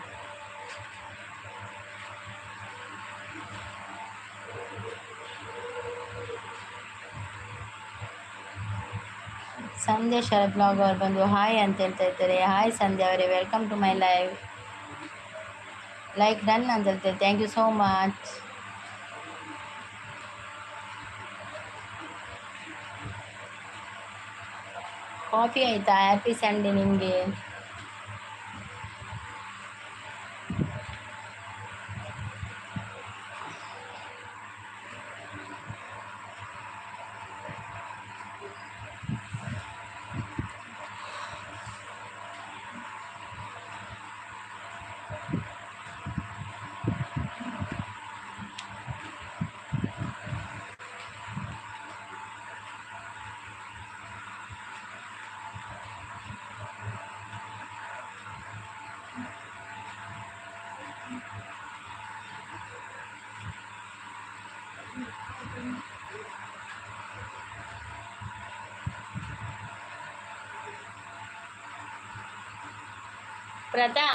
ಸಂಧ್ಯಾ ಶರತ್ ಬ್ಲಾಗ್ ಅವ್ರು ಬಂದು ಹಾಯ್ ಅಂತ ಹೇಳ್ತಾ ಇದ್ದಾರೆ. ಹಾಯ್ ಸಂಧ್ಯಾ ಅವರೇ, welcome to my live. Like done ಅಂತ ಹೇಳ್ತಾರೆ. Thank you so much. Coffee ಆಯಿತಾ? ಹ್ಯಾಪಿ ಸಂಡೇ ನಿಮಗೆ. ಪ್ರತಾ.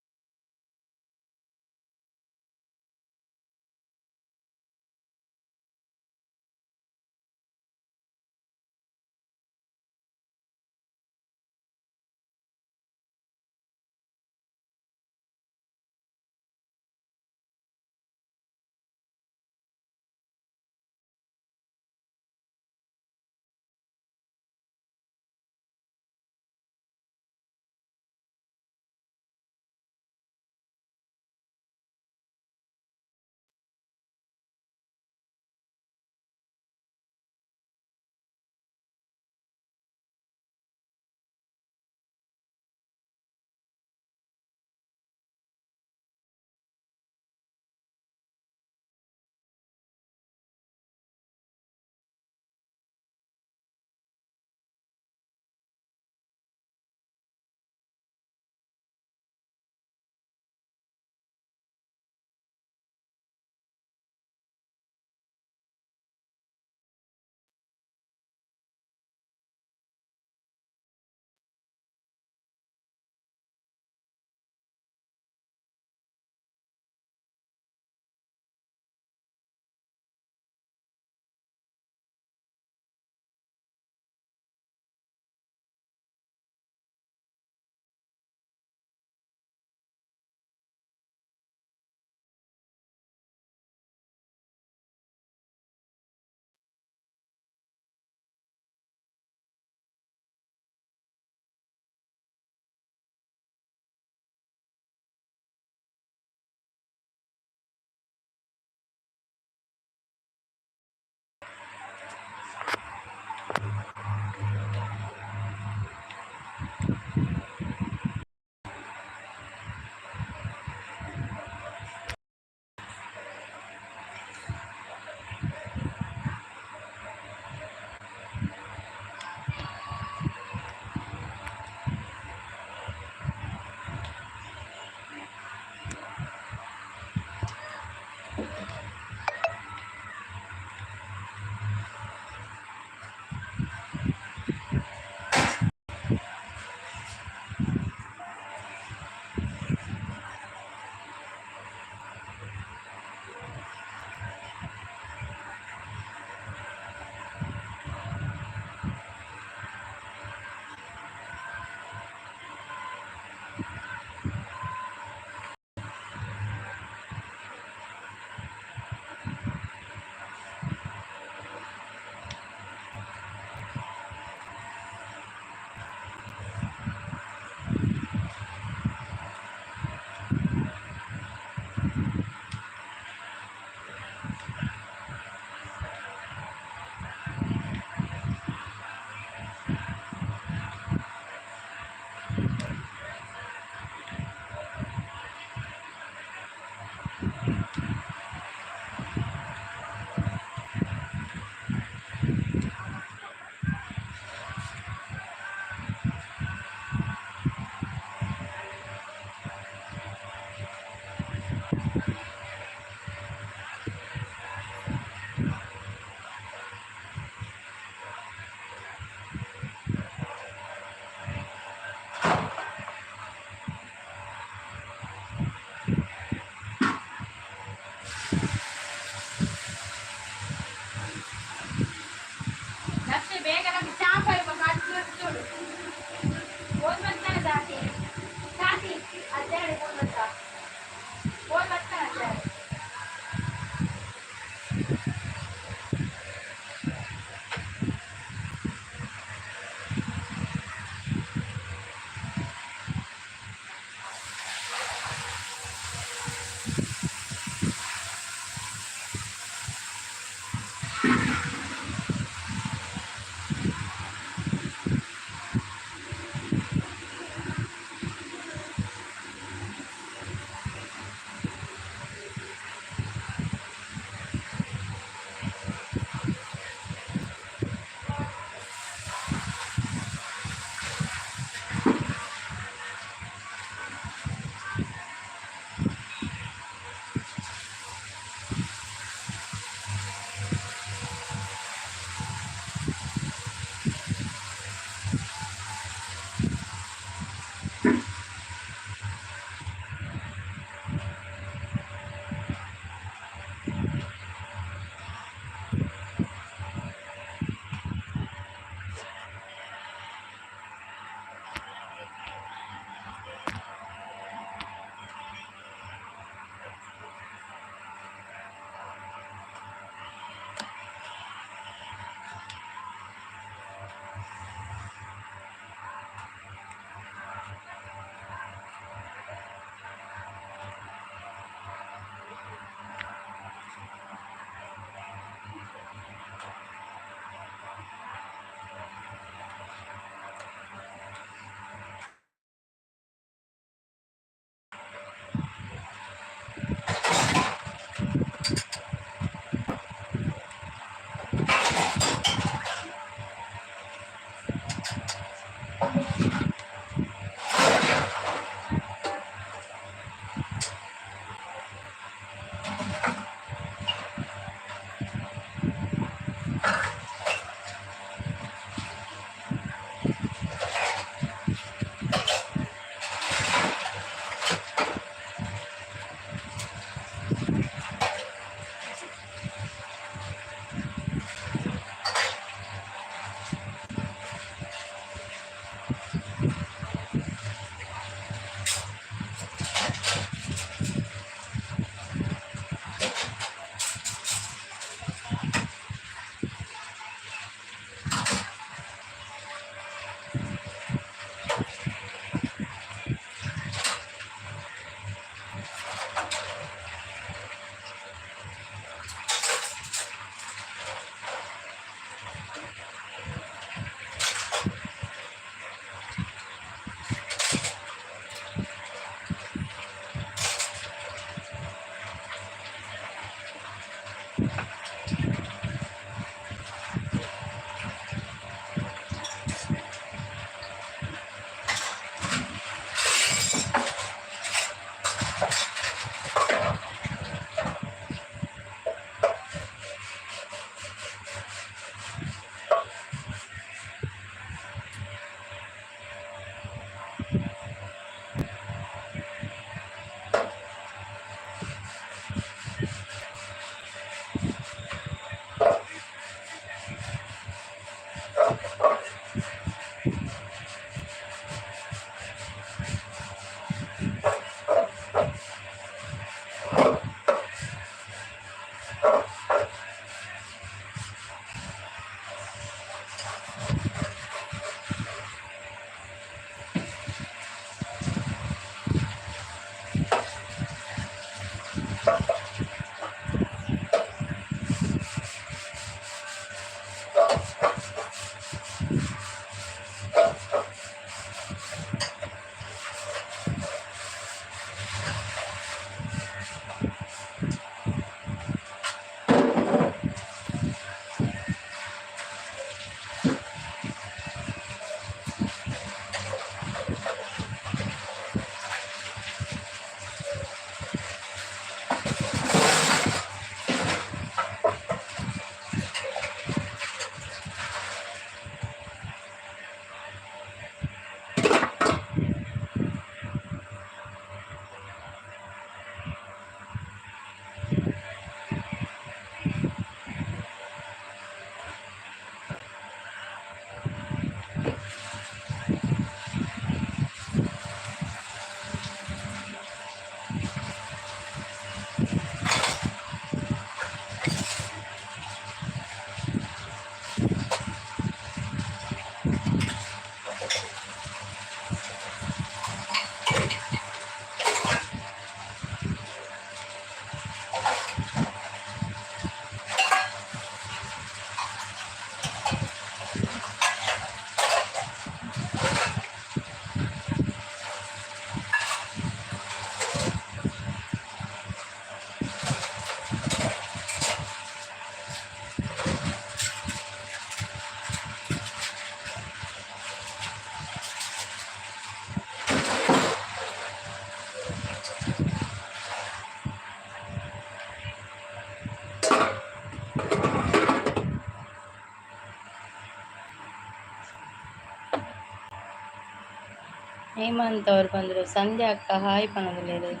ಹೇಮಂತ್ ಅವ್ರು ಬಂದರು. ಸಂಧ್ಯಾ ಅಕ್ಕ ಹಾಯ್ ಪನೊಂದುಲ್ಲೆರ್.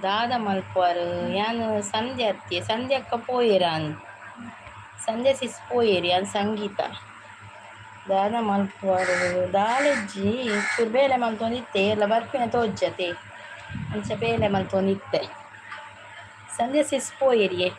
ದಾದ ಮಲ್ಪುವಾರ್ ಯಾನ್ ಸಂಧ್ಯಾ ಅತ್ಯೆ, ಸಂಧ್ಯಾ ಅಕ್ಕ ಪೋಯೆರಾನ್, ಸಂಧ್ಯಾ ಸಿಸ್ ಪೋಯೆರ್. ಯಾನ್ ಸಂಗೀತ. ದಾದ ಮಲ್ಪುವಾರ್? ದಾಲೆಜ್ಜಿ, ಚೂರು ಬೇಲೆ ಮಲ್ತೊಂದಿತ್ತೆ. ಏರ್ಲ ಬರ್ಪಿನ ತೋಜ್ಜತೆ, ಅಂಚ ಬೇಲೆ ಮಲ್ತೊಂದಿತ್ತೆ. ಸಂಧ್ಯಾ ಸಿಸ್ ಪೋಯೆರಿಯೇ.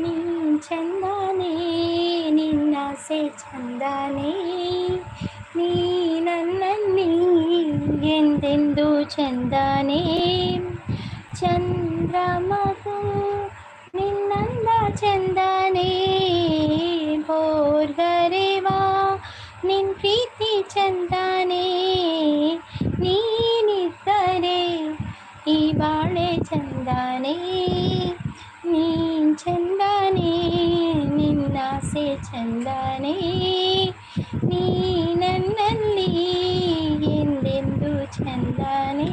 ನೀನ್ ಚಂದಾನೇ, ನಿನ್ನಾಸೆ ಚಂದಾನೇ, ನೀ ನನ್ನಲ್ಲಿ ಎಂದೆಂದು ಚಂದಾನೇ. ಚಂದ್ರಮಗು ನಿನ್ನಂದ ಚಂದಾನೇ, ಭೋರ್ಗರೆವಾ ನಿನ್ ಪ್ರೀತಿ ಚಂದಾನೇ. ನೀನಿದ್ದರೆ ಈ ಬಾಳೆ ಚಂದಾನೇ, ನೀನ್ ಚಂದಾನೇ, ನಿನ್ನಾಸೆ ಚಂದಾನೇ, ನೀ ನನ್ನಲ್ಲಿ ಎಂದೆಂದು ಚಂದಾನೇ.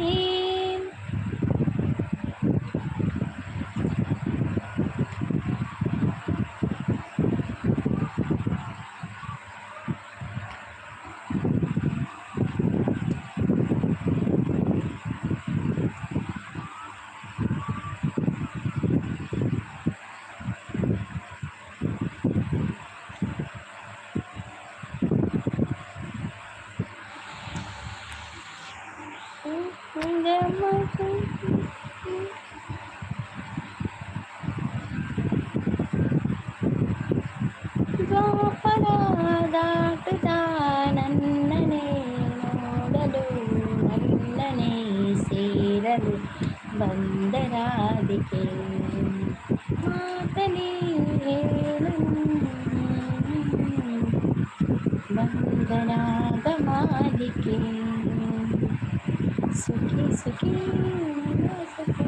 ದ್ವಾಪರ ದಾಟುತ್ತಾ ನನ್ನನೇ ನೋಡಲು, ನನ್ನನೇ ಸೇರಲು ಬಂದ ರಾಧಿಕೆ. ಮಾತಲಿ ಹೇಳು ಬಂಧನಾದ ಮಾಲಿಕೆ. ಸುಖಿ ಸುಖಿ ಸುಖಿ.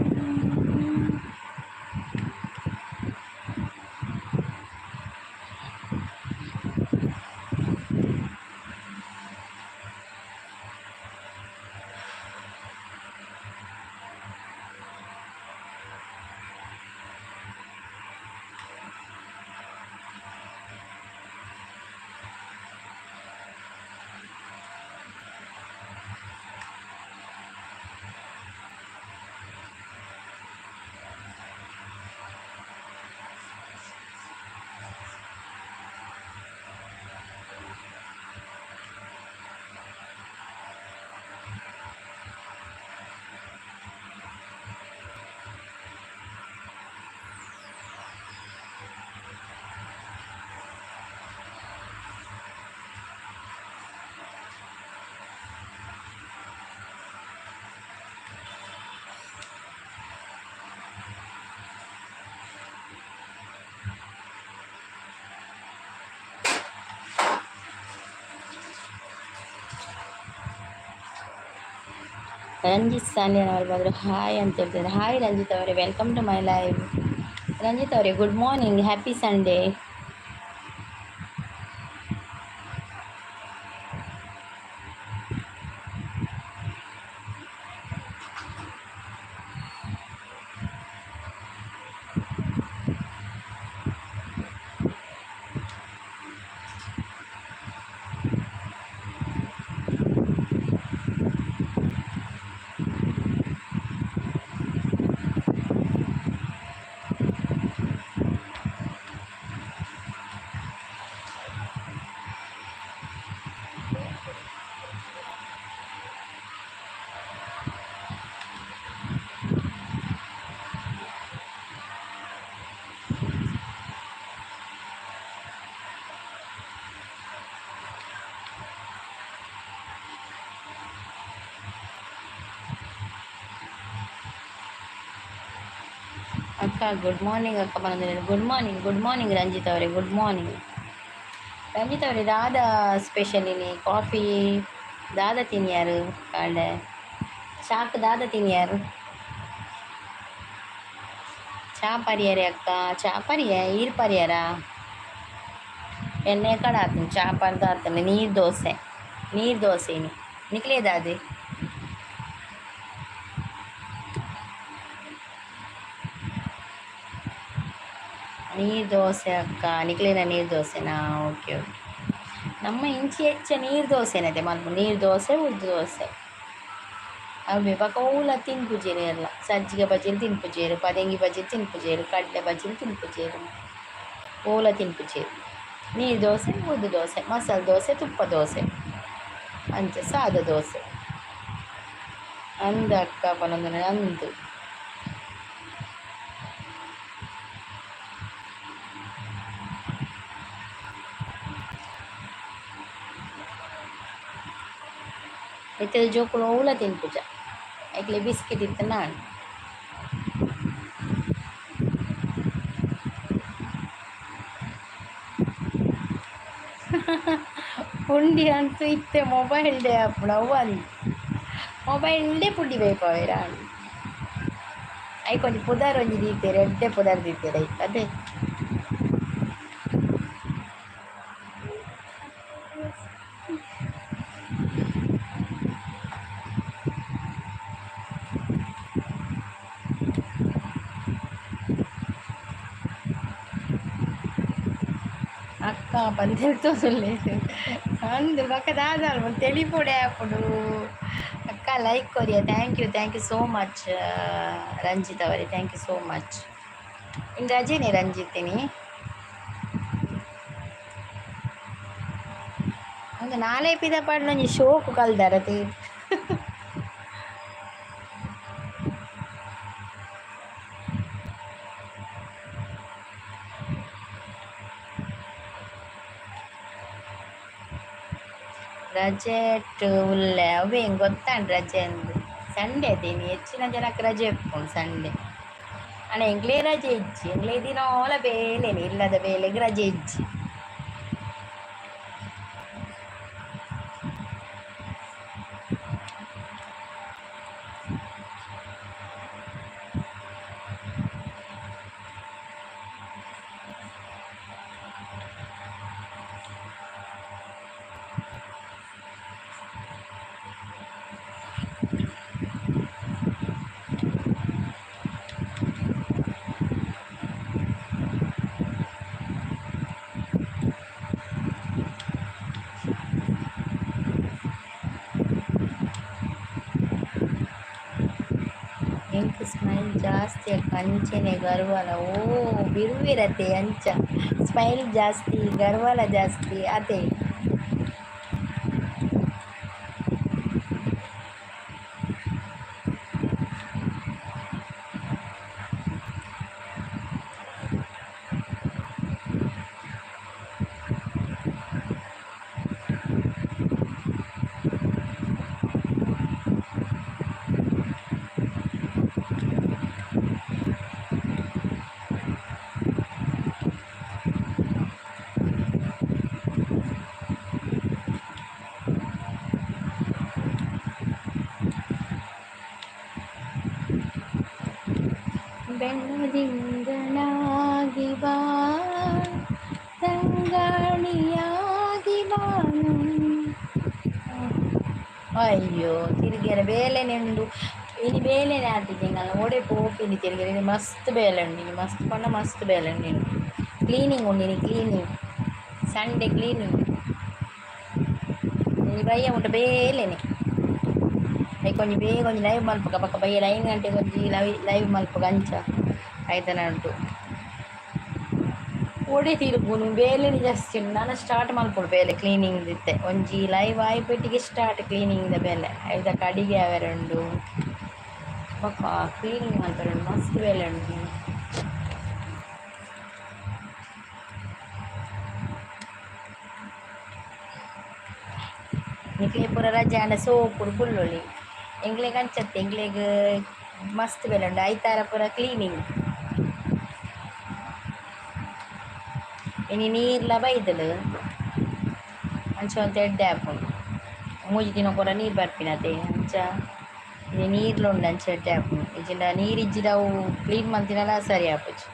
ರಂಜಿತ್ ಸಾಲಿಯನ್ ಅವರು ಬಂದರು, ಹಾಯ್ ಅಂತ ಹೇಳ್ತಿದ್ದಾರೆ. ಹಾಯ್ ರಂಜಿತ್ ಅವರೇ, welcome to my live. Ranjit ಅವರೇ, ಗುಡ್ ಮಾರ್ನಿಂಗ್, ಹ್ಯಾಪಿ ಸಂಡೇ. ಅಕ್ಕ ಗುಡ್ ಮಾರ್ನಿಂಗ್ ಅಕ್ಕ ಬಂದ್ರೆ. Good morning, good morning Ranjit ಅವರೇ, ಗುಡ್ ಮಾರ್ನಿಂಗ್ ರಂಜಿತ್ ಅವರೇ. ದಾದ ಸ್ಪೆಷಲ್ ಇನಿ? ಕಾಫಿ ದಾದ ತಿನ್ಯಾರು? ಕಾಂಡೆ ಚಾಕ್ ದಾದ ತಿನ್ಯಾರು? ಚಾ ಪರಿಯರೆ ಅಕ್ಕ, ಚಾ ಪರಿಯ ಈರ್ ಪರಿಯರ? ಎಣ್ಣೆ ಕಡ ಆತನ ಚಾ ಪರ್ದ ಆತನ. ನೀರು ದೋಸೆ, ನೀರು ದೋಸೆ ಇನಿ. ನಿಕ್ಲೇದಾದೆ? ನೀರು ದೋಸೆ ಅಕ್ಕ. ನಿಕ್ಲೇನ ನೀರು ದೋಸೆನಾ? Okay okay. ನಮ್ಮ ಇಂಚಿ ಹೆಚ್ಚ ನೀರು ದೋಸೆನತೆ ಮಲ್ಪು. ನೀರು ದೋಸೆ, ಉದ್ದು ದೋಸೆ ಅವೇ. ಬೊಕ ಒವ್ಲ ತಿನ್ಪುಜೆರ್ ಎಲ್ಲ. ಸಜ್ಜಿಗೆ ಬಜ್ಜಿಲು ತಿನ್ಪುಜೆರ್, ಪದೆಂಗಿ ಬಜ್ಜಿ ತಿನ್ಪುಜೆರ್, ಕಡಲೆ ಬಜ್ಜಿಲು ತಿನ್ಪುಜೆರ್, ಓಲ ತಿನ್ಪುಜೆರ್. ನೀರು ದೋಸೆ, ಉದ್ದು ದೋಸೆ, ಮಸಾಲೆ ದೋಸೆ, ತುಪ್ಪ ದೋಸೆ, ಅಂಚ ಸಾದ ದೋಸೆ. ಅಂದ ಅಕ್ಕ ಪನೊಂದು ಅಂದು. ಇತ್ತೆ ಜೋಕುಲು ಒವ್ಲ ತಿನ್ಪುಜ. ಐಕ್ಲೆ ಬಿಸ್ಕೆಟ್ ಇತ್ತ ನಾನ್. ಪುಂಡಿ ಅಂತೂ ಇತ್ತೆ ಮೊಬೈಲ್ ಡೇ ಆಪುಂಡು. ಅವು ಅಂದ್ ಮೊಬೈಲ್ ಡೇ ಪುಂಡಿ ಬೈಪಾವೆರ. ಐಕ್ ಒಂಜಿ ಪುದರ್ ಒಂಜಿ ದೀತೆರ್, ಎಡ್ಡೆ ಪುದರ್ ದೀತೆರ್ ಐಕ್ ಅದೇ. ಅಕ್ಕ ಪಂದೆಲ್ತೊಂದುಲ್ಲೆರ್ ಅಂದ್ ಬೊಕ ದಾದ ತೆಲಿಪೊಡೆ ಆಪುಂಡು. ಅಕ್ಕ like Korea. Thank you, thank you so much Ranjith ಅವರೇ, thank you so much. ಇನ್ನು ರಜೆನೇ ರಂಜಿತಿನಿ? ಒಂದು ನಾಳೆ ಪಿದ ಪಾಡ್ಲ ಒಂಜಿ ಶೋಕು ಕಲ್ದಾರತಿ. ರಜೆಟ್ ಉಲ್ಲೆ ಅವೆ ಗೊತ್ತಾಂಡ್ ರಜೆ ಅಂದ್. ಸಂಡೆ ಅದೇನಿ ಹೆಚ್ಚಿನ ಜನಕ್ಕೆ ರಜೆ ಉಪ್ಪುಂಡು ಸಂಡೆ. ಅಣ್ಣ ಎಂಕ್ಲೇ ರಜೆ ಇಜ್ಜಿ. ಎಂಕ್ಲೆ ದಿನೋಲ ಬೇಲೆನೆ, ಇಲ್ಲದ ಬೇಲೆಗ್ ರಜೆ ಇಜ್ಜಿ. ಎಂಕ್ ಸ್ಮೈಲ್ ಜಾಸ್ತಿ ಅಕ್ಕ, ಅಂಚೆನೆ ಗರ್ವಲ. ಓ ಬಿರುವಿರತೆ ಅಂಚ ಸ್ಮೈಲ್ ಜಾಸ್ತಿ, ಗರ್ವಲ ಜಾಸ್ತಿ ಅದೇ. ಬೆಳದಿಂಗಳಾಗಿ ಬಾ, ತಂಗಾಳಿಯಾಗಿ ಬಾನು. ಅಯ್ಯೋ, ತಿರುಗಿಯರ ಬೇಲೆನೆ ಉಂಡು. ಇನಿ ಬೇಲೆನೆ ಆತಿದ್ದಿಂಗಲ್ಲ. ಓಡೆ ಪೋಪಿನಿ ತಿರುಗಿರ? ಇನಿ ಮಸ್ತ್ ಬೇಲೆ ಉಂಡು. ಇನಿ ಮಸ್ತ್ ಪಂಡ ಮಸ್ತ್ ಬೇಲೆ ಉಂಡು. ಇನಿ ಕ್ಲೀನಿಂಗ್ ಉಂಡು. ಇನಿ ಕ್ಲೀನಿಂಗ್, ಸಂಡೆ ಕ್ಲೀನಿಂಗ್. ಇನಿ ಬಯ್ಯ ಉಂಟು ಬೇಲೆನೆ. ಐಕ್ ಒಂಜಿ ಬೇಗ ಒಂಜಿ ಲೈವ್ ಮಲ್ಪುಗ. ಬೊಕ ಬಯ್ಯ 5 ಗಂಟೆಗೆ ಒಂಜಿ ಲೈವ್ ಲೈವ್ ಮಲ್ಪುಗ. ಅಂಚ ಐತನ ಉಂಟು. ಓಡೆ ತಿರುಗುನು? ಬೇಲೆನೆ ಜಾಸ್ತಿ ಉಂಡು. ನಾನು ಸ್ಟಾರ್ಟ್ ಮಲ್ಪೊಡು ಬೇಲೆ ಕ್ಲೀನಿಂಗ್ ಇತ್ತೆ. ಒಂಜಿ ಲೈವ್ ಆಯ್ಪೆಟ್ಟಿಗೆ ಸ್ಟಾರ್ಟ್ ಕ್ಲೀನಿಂಗ್ ದ ಬೇಲೆ. ಐದಕ್ಕೆ ಅಡಿಗೆ ಆವೆರೆ ಉಂಡು, ಬೊಕ ಕ್ಲೀನಿಂಗ್ ಮಲ್ಪೆರೆ ಉಂಡು, ಮಸ್ತ್ ಬೇಲೆ ಉಂಡು. ನಿಕ್ಲೆ ಪೂರ ರಜೆ ಆಂಡ ಸೋಪುಡು ಕುಲ್ಲೊಲಿ. ಎಂಕ್ಲೆಗ್ ಅಂಚತ್ತೆ, ಎಂಕ್ಲೆಗ್ ಮಸ್ತ್ ಬೇಲೆ ಉಂಡು. ಐತಾರ ಪೂರ ಕ್ಲೀನಿಂಗ್. ಇನಿ ನೀರ್ಲ ಬೈದಲು ಅಂಚ ಒಂತೆ ಎಡ್ಡೆ ಆಪುಂಡು ಮೂಜಿ ದಿನ ಪೂರ ನೀರು ಬರ್ಪಿನತೆ ಅಂಚ ಇನಿ ನೀರ್ಲ ಉಂಡು ಅಂಚ ಎಡ್ಡೆ ಆಪುಂಡು ಇಜ್ಜಿಂಡ ನೀರು ಇಜ್ಜಿಡ ಅವು ಕ್ಲೀನ್ ಮಲ್ತಿನಲ ಸರಿ ಆಪುಜಿ.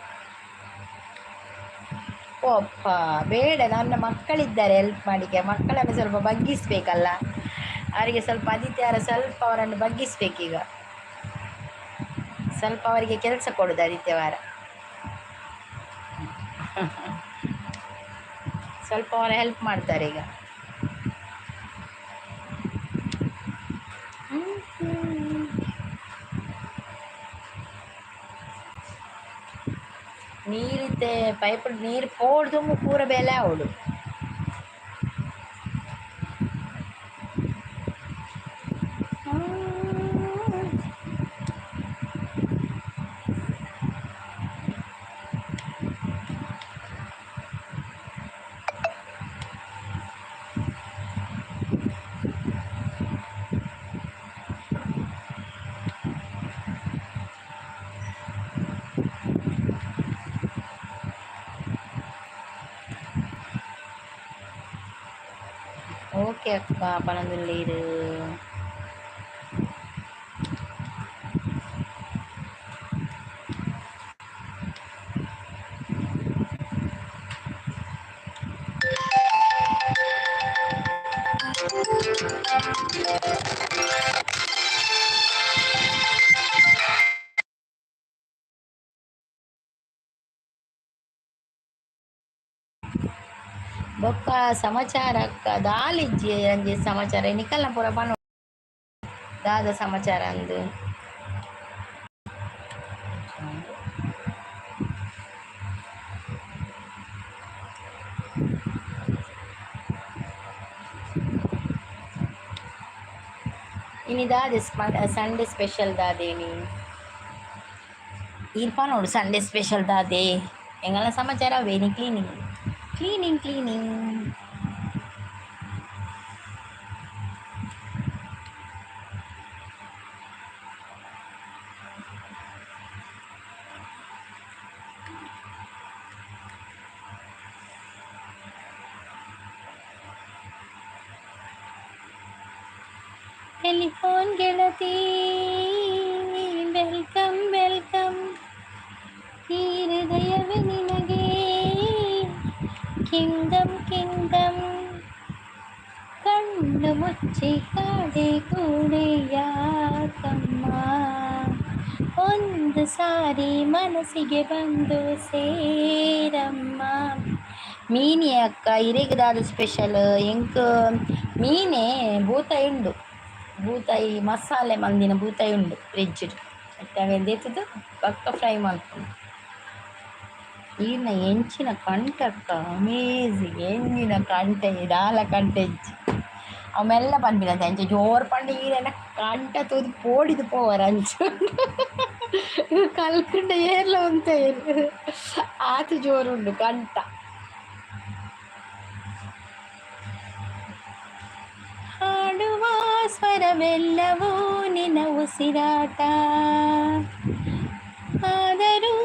ಓಪ್ಪ ಬೇಡ, ನನ್ನ ಮಕ್ಕಳಿದ್ದಾರೆ ಹೆಲ್ಪ್ ಮಾಡಲಿಕ್ಕೆ. ಮಕ್ಕಳನ್ನು ಸ್ವಲ್ಪ ಬಗ್ಗಿಸ್ಬೇಕಲ್ಲ ಅವರಿಗೆ, ಸ್ವಲ್ಪ ಆದಿತ್ಯವಾರ ಸ್ವಲ್ಪ ಅವರನ್ನು ಬಗ್ಗಿಸ್ಬೇಕೀಗ, ಸ್ವಲ್ಪ ಅವರಿಗೆ ಕೆಲಸ ಕೊಡೋದು ಆದಿತ್ಯವಾರ. ಸ್ವಲ್ಪ ಅವರು ಹೆಲ್ಪ್ ಮಾಡ್ತಾರೆ ಈಗ. ನೀರಿದ್ದೆ ಪೈಪ್ ನೀರು ಪೋಡ್ದು ಪೂರ ಬೆಲೆ ಅವಳು. ಓಕೆ ಅಕ್ಕ ಪನಂದುಳ್ಳೀರು. ಬೊಕ್ಕ ಸಮಾಚಾರ ಅಕ್ಕ ದಾಲಿಜ್ಜಿ ಅಂಜಿ ಸಮಾಚಾರ ನಿಕಲ್ನ ಪೂರ ಪನೊ ದಾದ ಸಮಾಚಾರ ಅಂದು. ಇನಿ ದಾದೆ ಸಂಡೇ ಸ್ಪೆಷಲ್ ದಾದೇನಿ ಈರ್ ಪನೊಡು ಸಂಡೇ ಸ್ಪೆಷಲ್ ದಾದೆ ಎಂಗಲ ಸಮಾಚಾರ ವೇನಿ ಕ್ಲೀನಿಂಗ್ ಕ್ಲೀನಿಂಗ್ ಕ್ಲೀನಿಂಗ್. ಟೆಲಿಫೋನ್ ಗೆಳತಿ welcome welcome, ಈ ಹೃದಯವೇ ನಿನಗೆ ಕಿಂಗ್ಡಮ್ ಕಿಂಗ್ಡಮ್. ಕಣ್ಣು ಮುಚ್ಚಿ ಕಾಡೆ ಕೂಡೆ ಯಾಕಮ್ಮ, ಒಂದು ಸಾರಿ ಮನಸ್ಸಿಗೆ ಬಂದು ಸೇರಮ್ಮ. ಮೀನಿ ಅಕ್ಕ ಇರೆಗ್ ಸ್ಪೆಷಲ್ ಎಂಕ್ ಮೀನೇ ಬೂತಾಯಿ ಉಂಡು, ಬೂತಾಯಿ ಮಸಾಲೆ ಮಂದಿನ ಬೂತಾಯಿ ಉಂಡು ಫ್ರಿಜ್ ಅವೆಂದೇತದು ಪಕ್ಕ ಫ್ರೈ ಮಲ್ಪುನು. ಈರ್ನ ಎಂಚಿನ ಕಂಟಕ್ಕ ಅಮೇಝಿಂಗ್, ಎಂಜಿನ ಕಂಟೆ ದಾಲ ಕಂಟೆ ಇಜ್ಜಿ. ಅವು ಮೆಲ್ಲ ಪನ್ಪಿನಂತೆ ಅಂಚ ಜೋರು ಪಂಡ ಈರೆನ ಕಂಟ ತೂದು ಪೋಡಿದು ಪೋವರ ಅಂಚ ಕಲ್ಕಂಡ ಏರ್ಲ ಉಂತೆ ಆತು ಜೋರುಂಡು ಕಂಠ. ಹಾಡುವ ಸ್ವರವೆಲ್ಲವೂ ನಿನ್ನ ಉಸಿರಾಟ, ಆದರೂ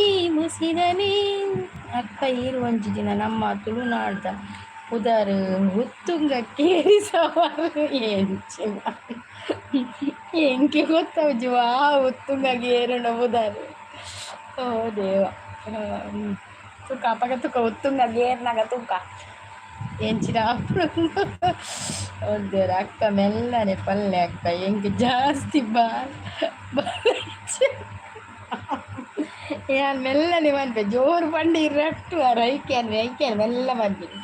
ಈ ಉಸಿರಲಿ. ಅಕ್ಕ ಈರು ಒಂಜಿ ದಿನ ನಮ್ಮ ತುಳುನಾಡ್ದ ಪುದರ್ ಉತ್ತುಂಗ ಕೇರಿ ಸವಾರು ಎಂಚಿನ ಎಂಕೆ ಗೊತ್ತೌಜಿ ವಾ ಉತ್ತುಂಗ ಏರುನ ಪುದರ್. ಓ ದೇವ ತುಕ ಅಪಗ ತುಕ ಉತ್ತುಂಗ ಗೇರ್ನಾಗ ತುಕ ಎಂಚಿನ ದೇವ್ರ. ಅಕ್ಕ ಮೆಲ್ಲನೆ ಪಲ್ಲೆ ಅಕ್ಕ ಎಂಕ್ ಜಾಸ್ತಿ ಬಾ ಯಾನ್ ಮೆಲ್ಲನೆ ಮನ್ಪೆ ಜೋರು ಪಂಡ ರಟ್ಟು ರೈಕ್ಯಾನ್ ಐಕ್ಯಾನ್ ಮೆಲ್ಲ ಮನ್ಪಿನಿ.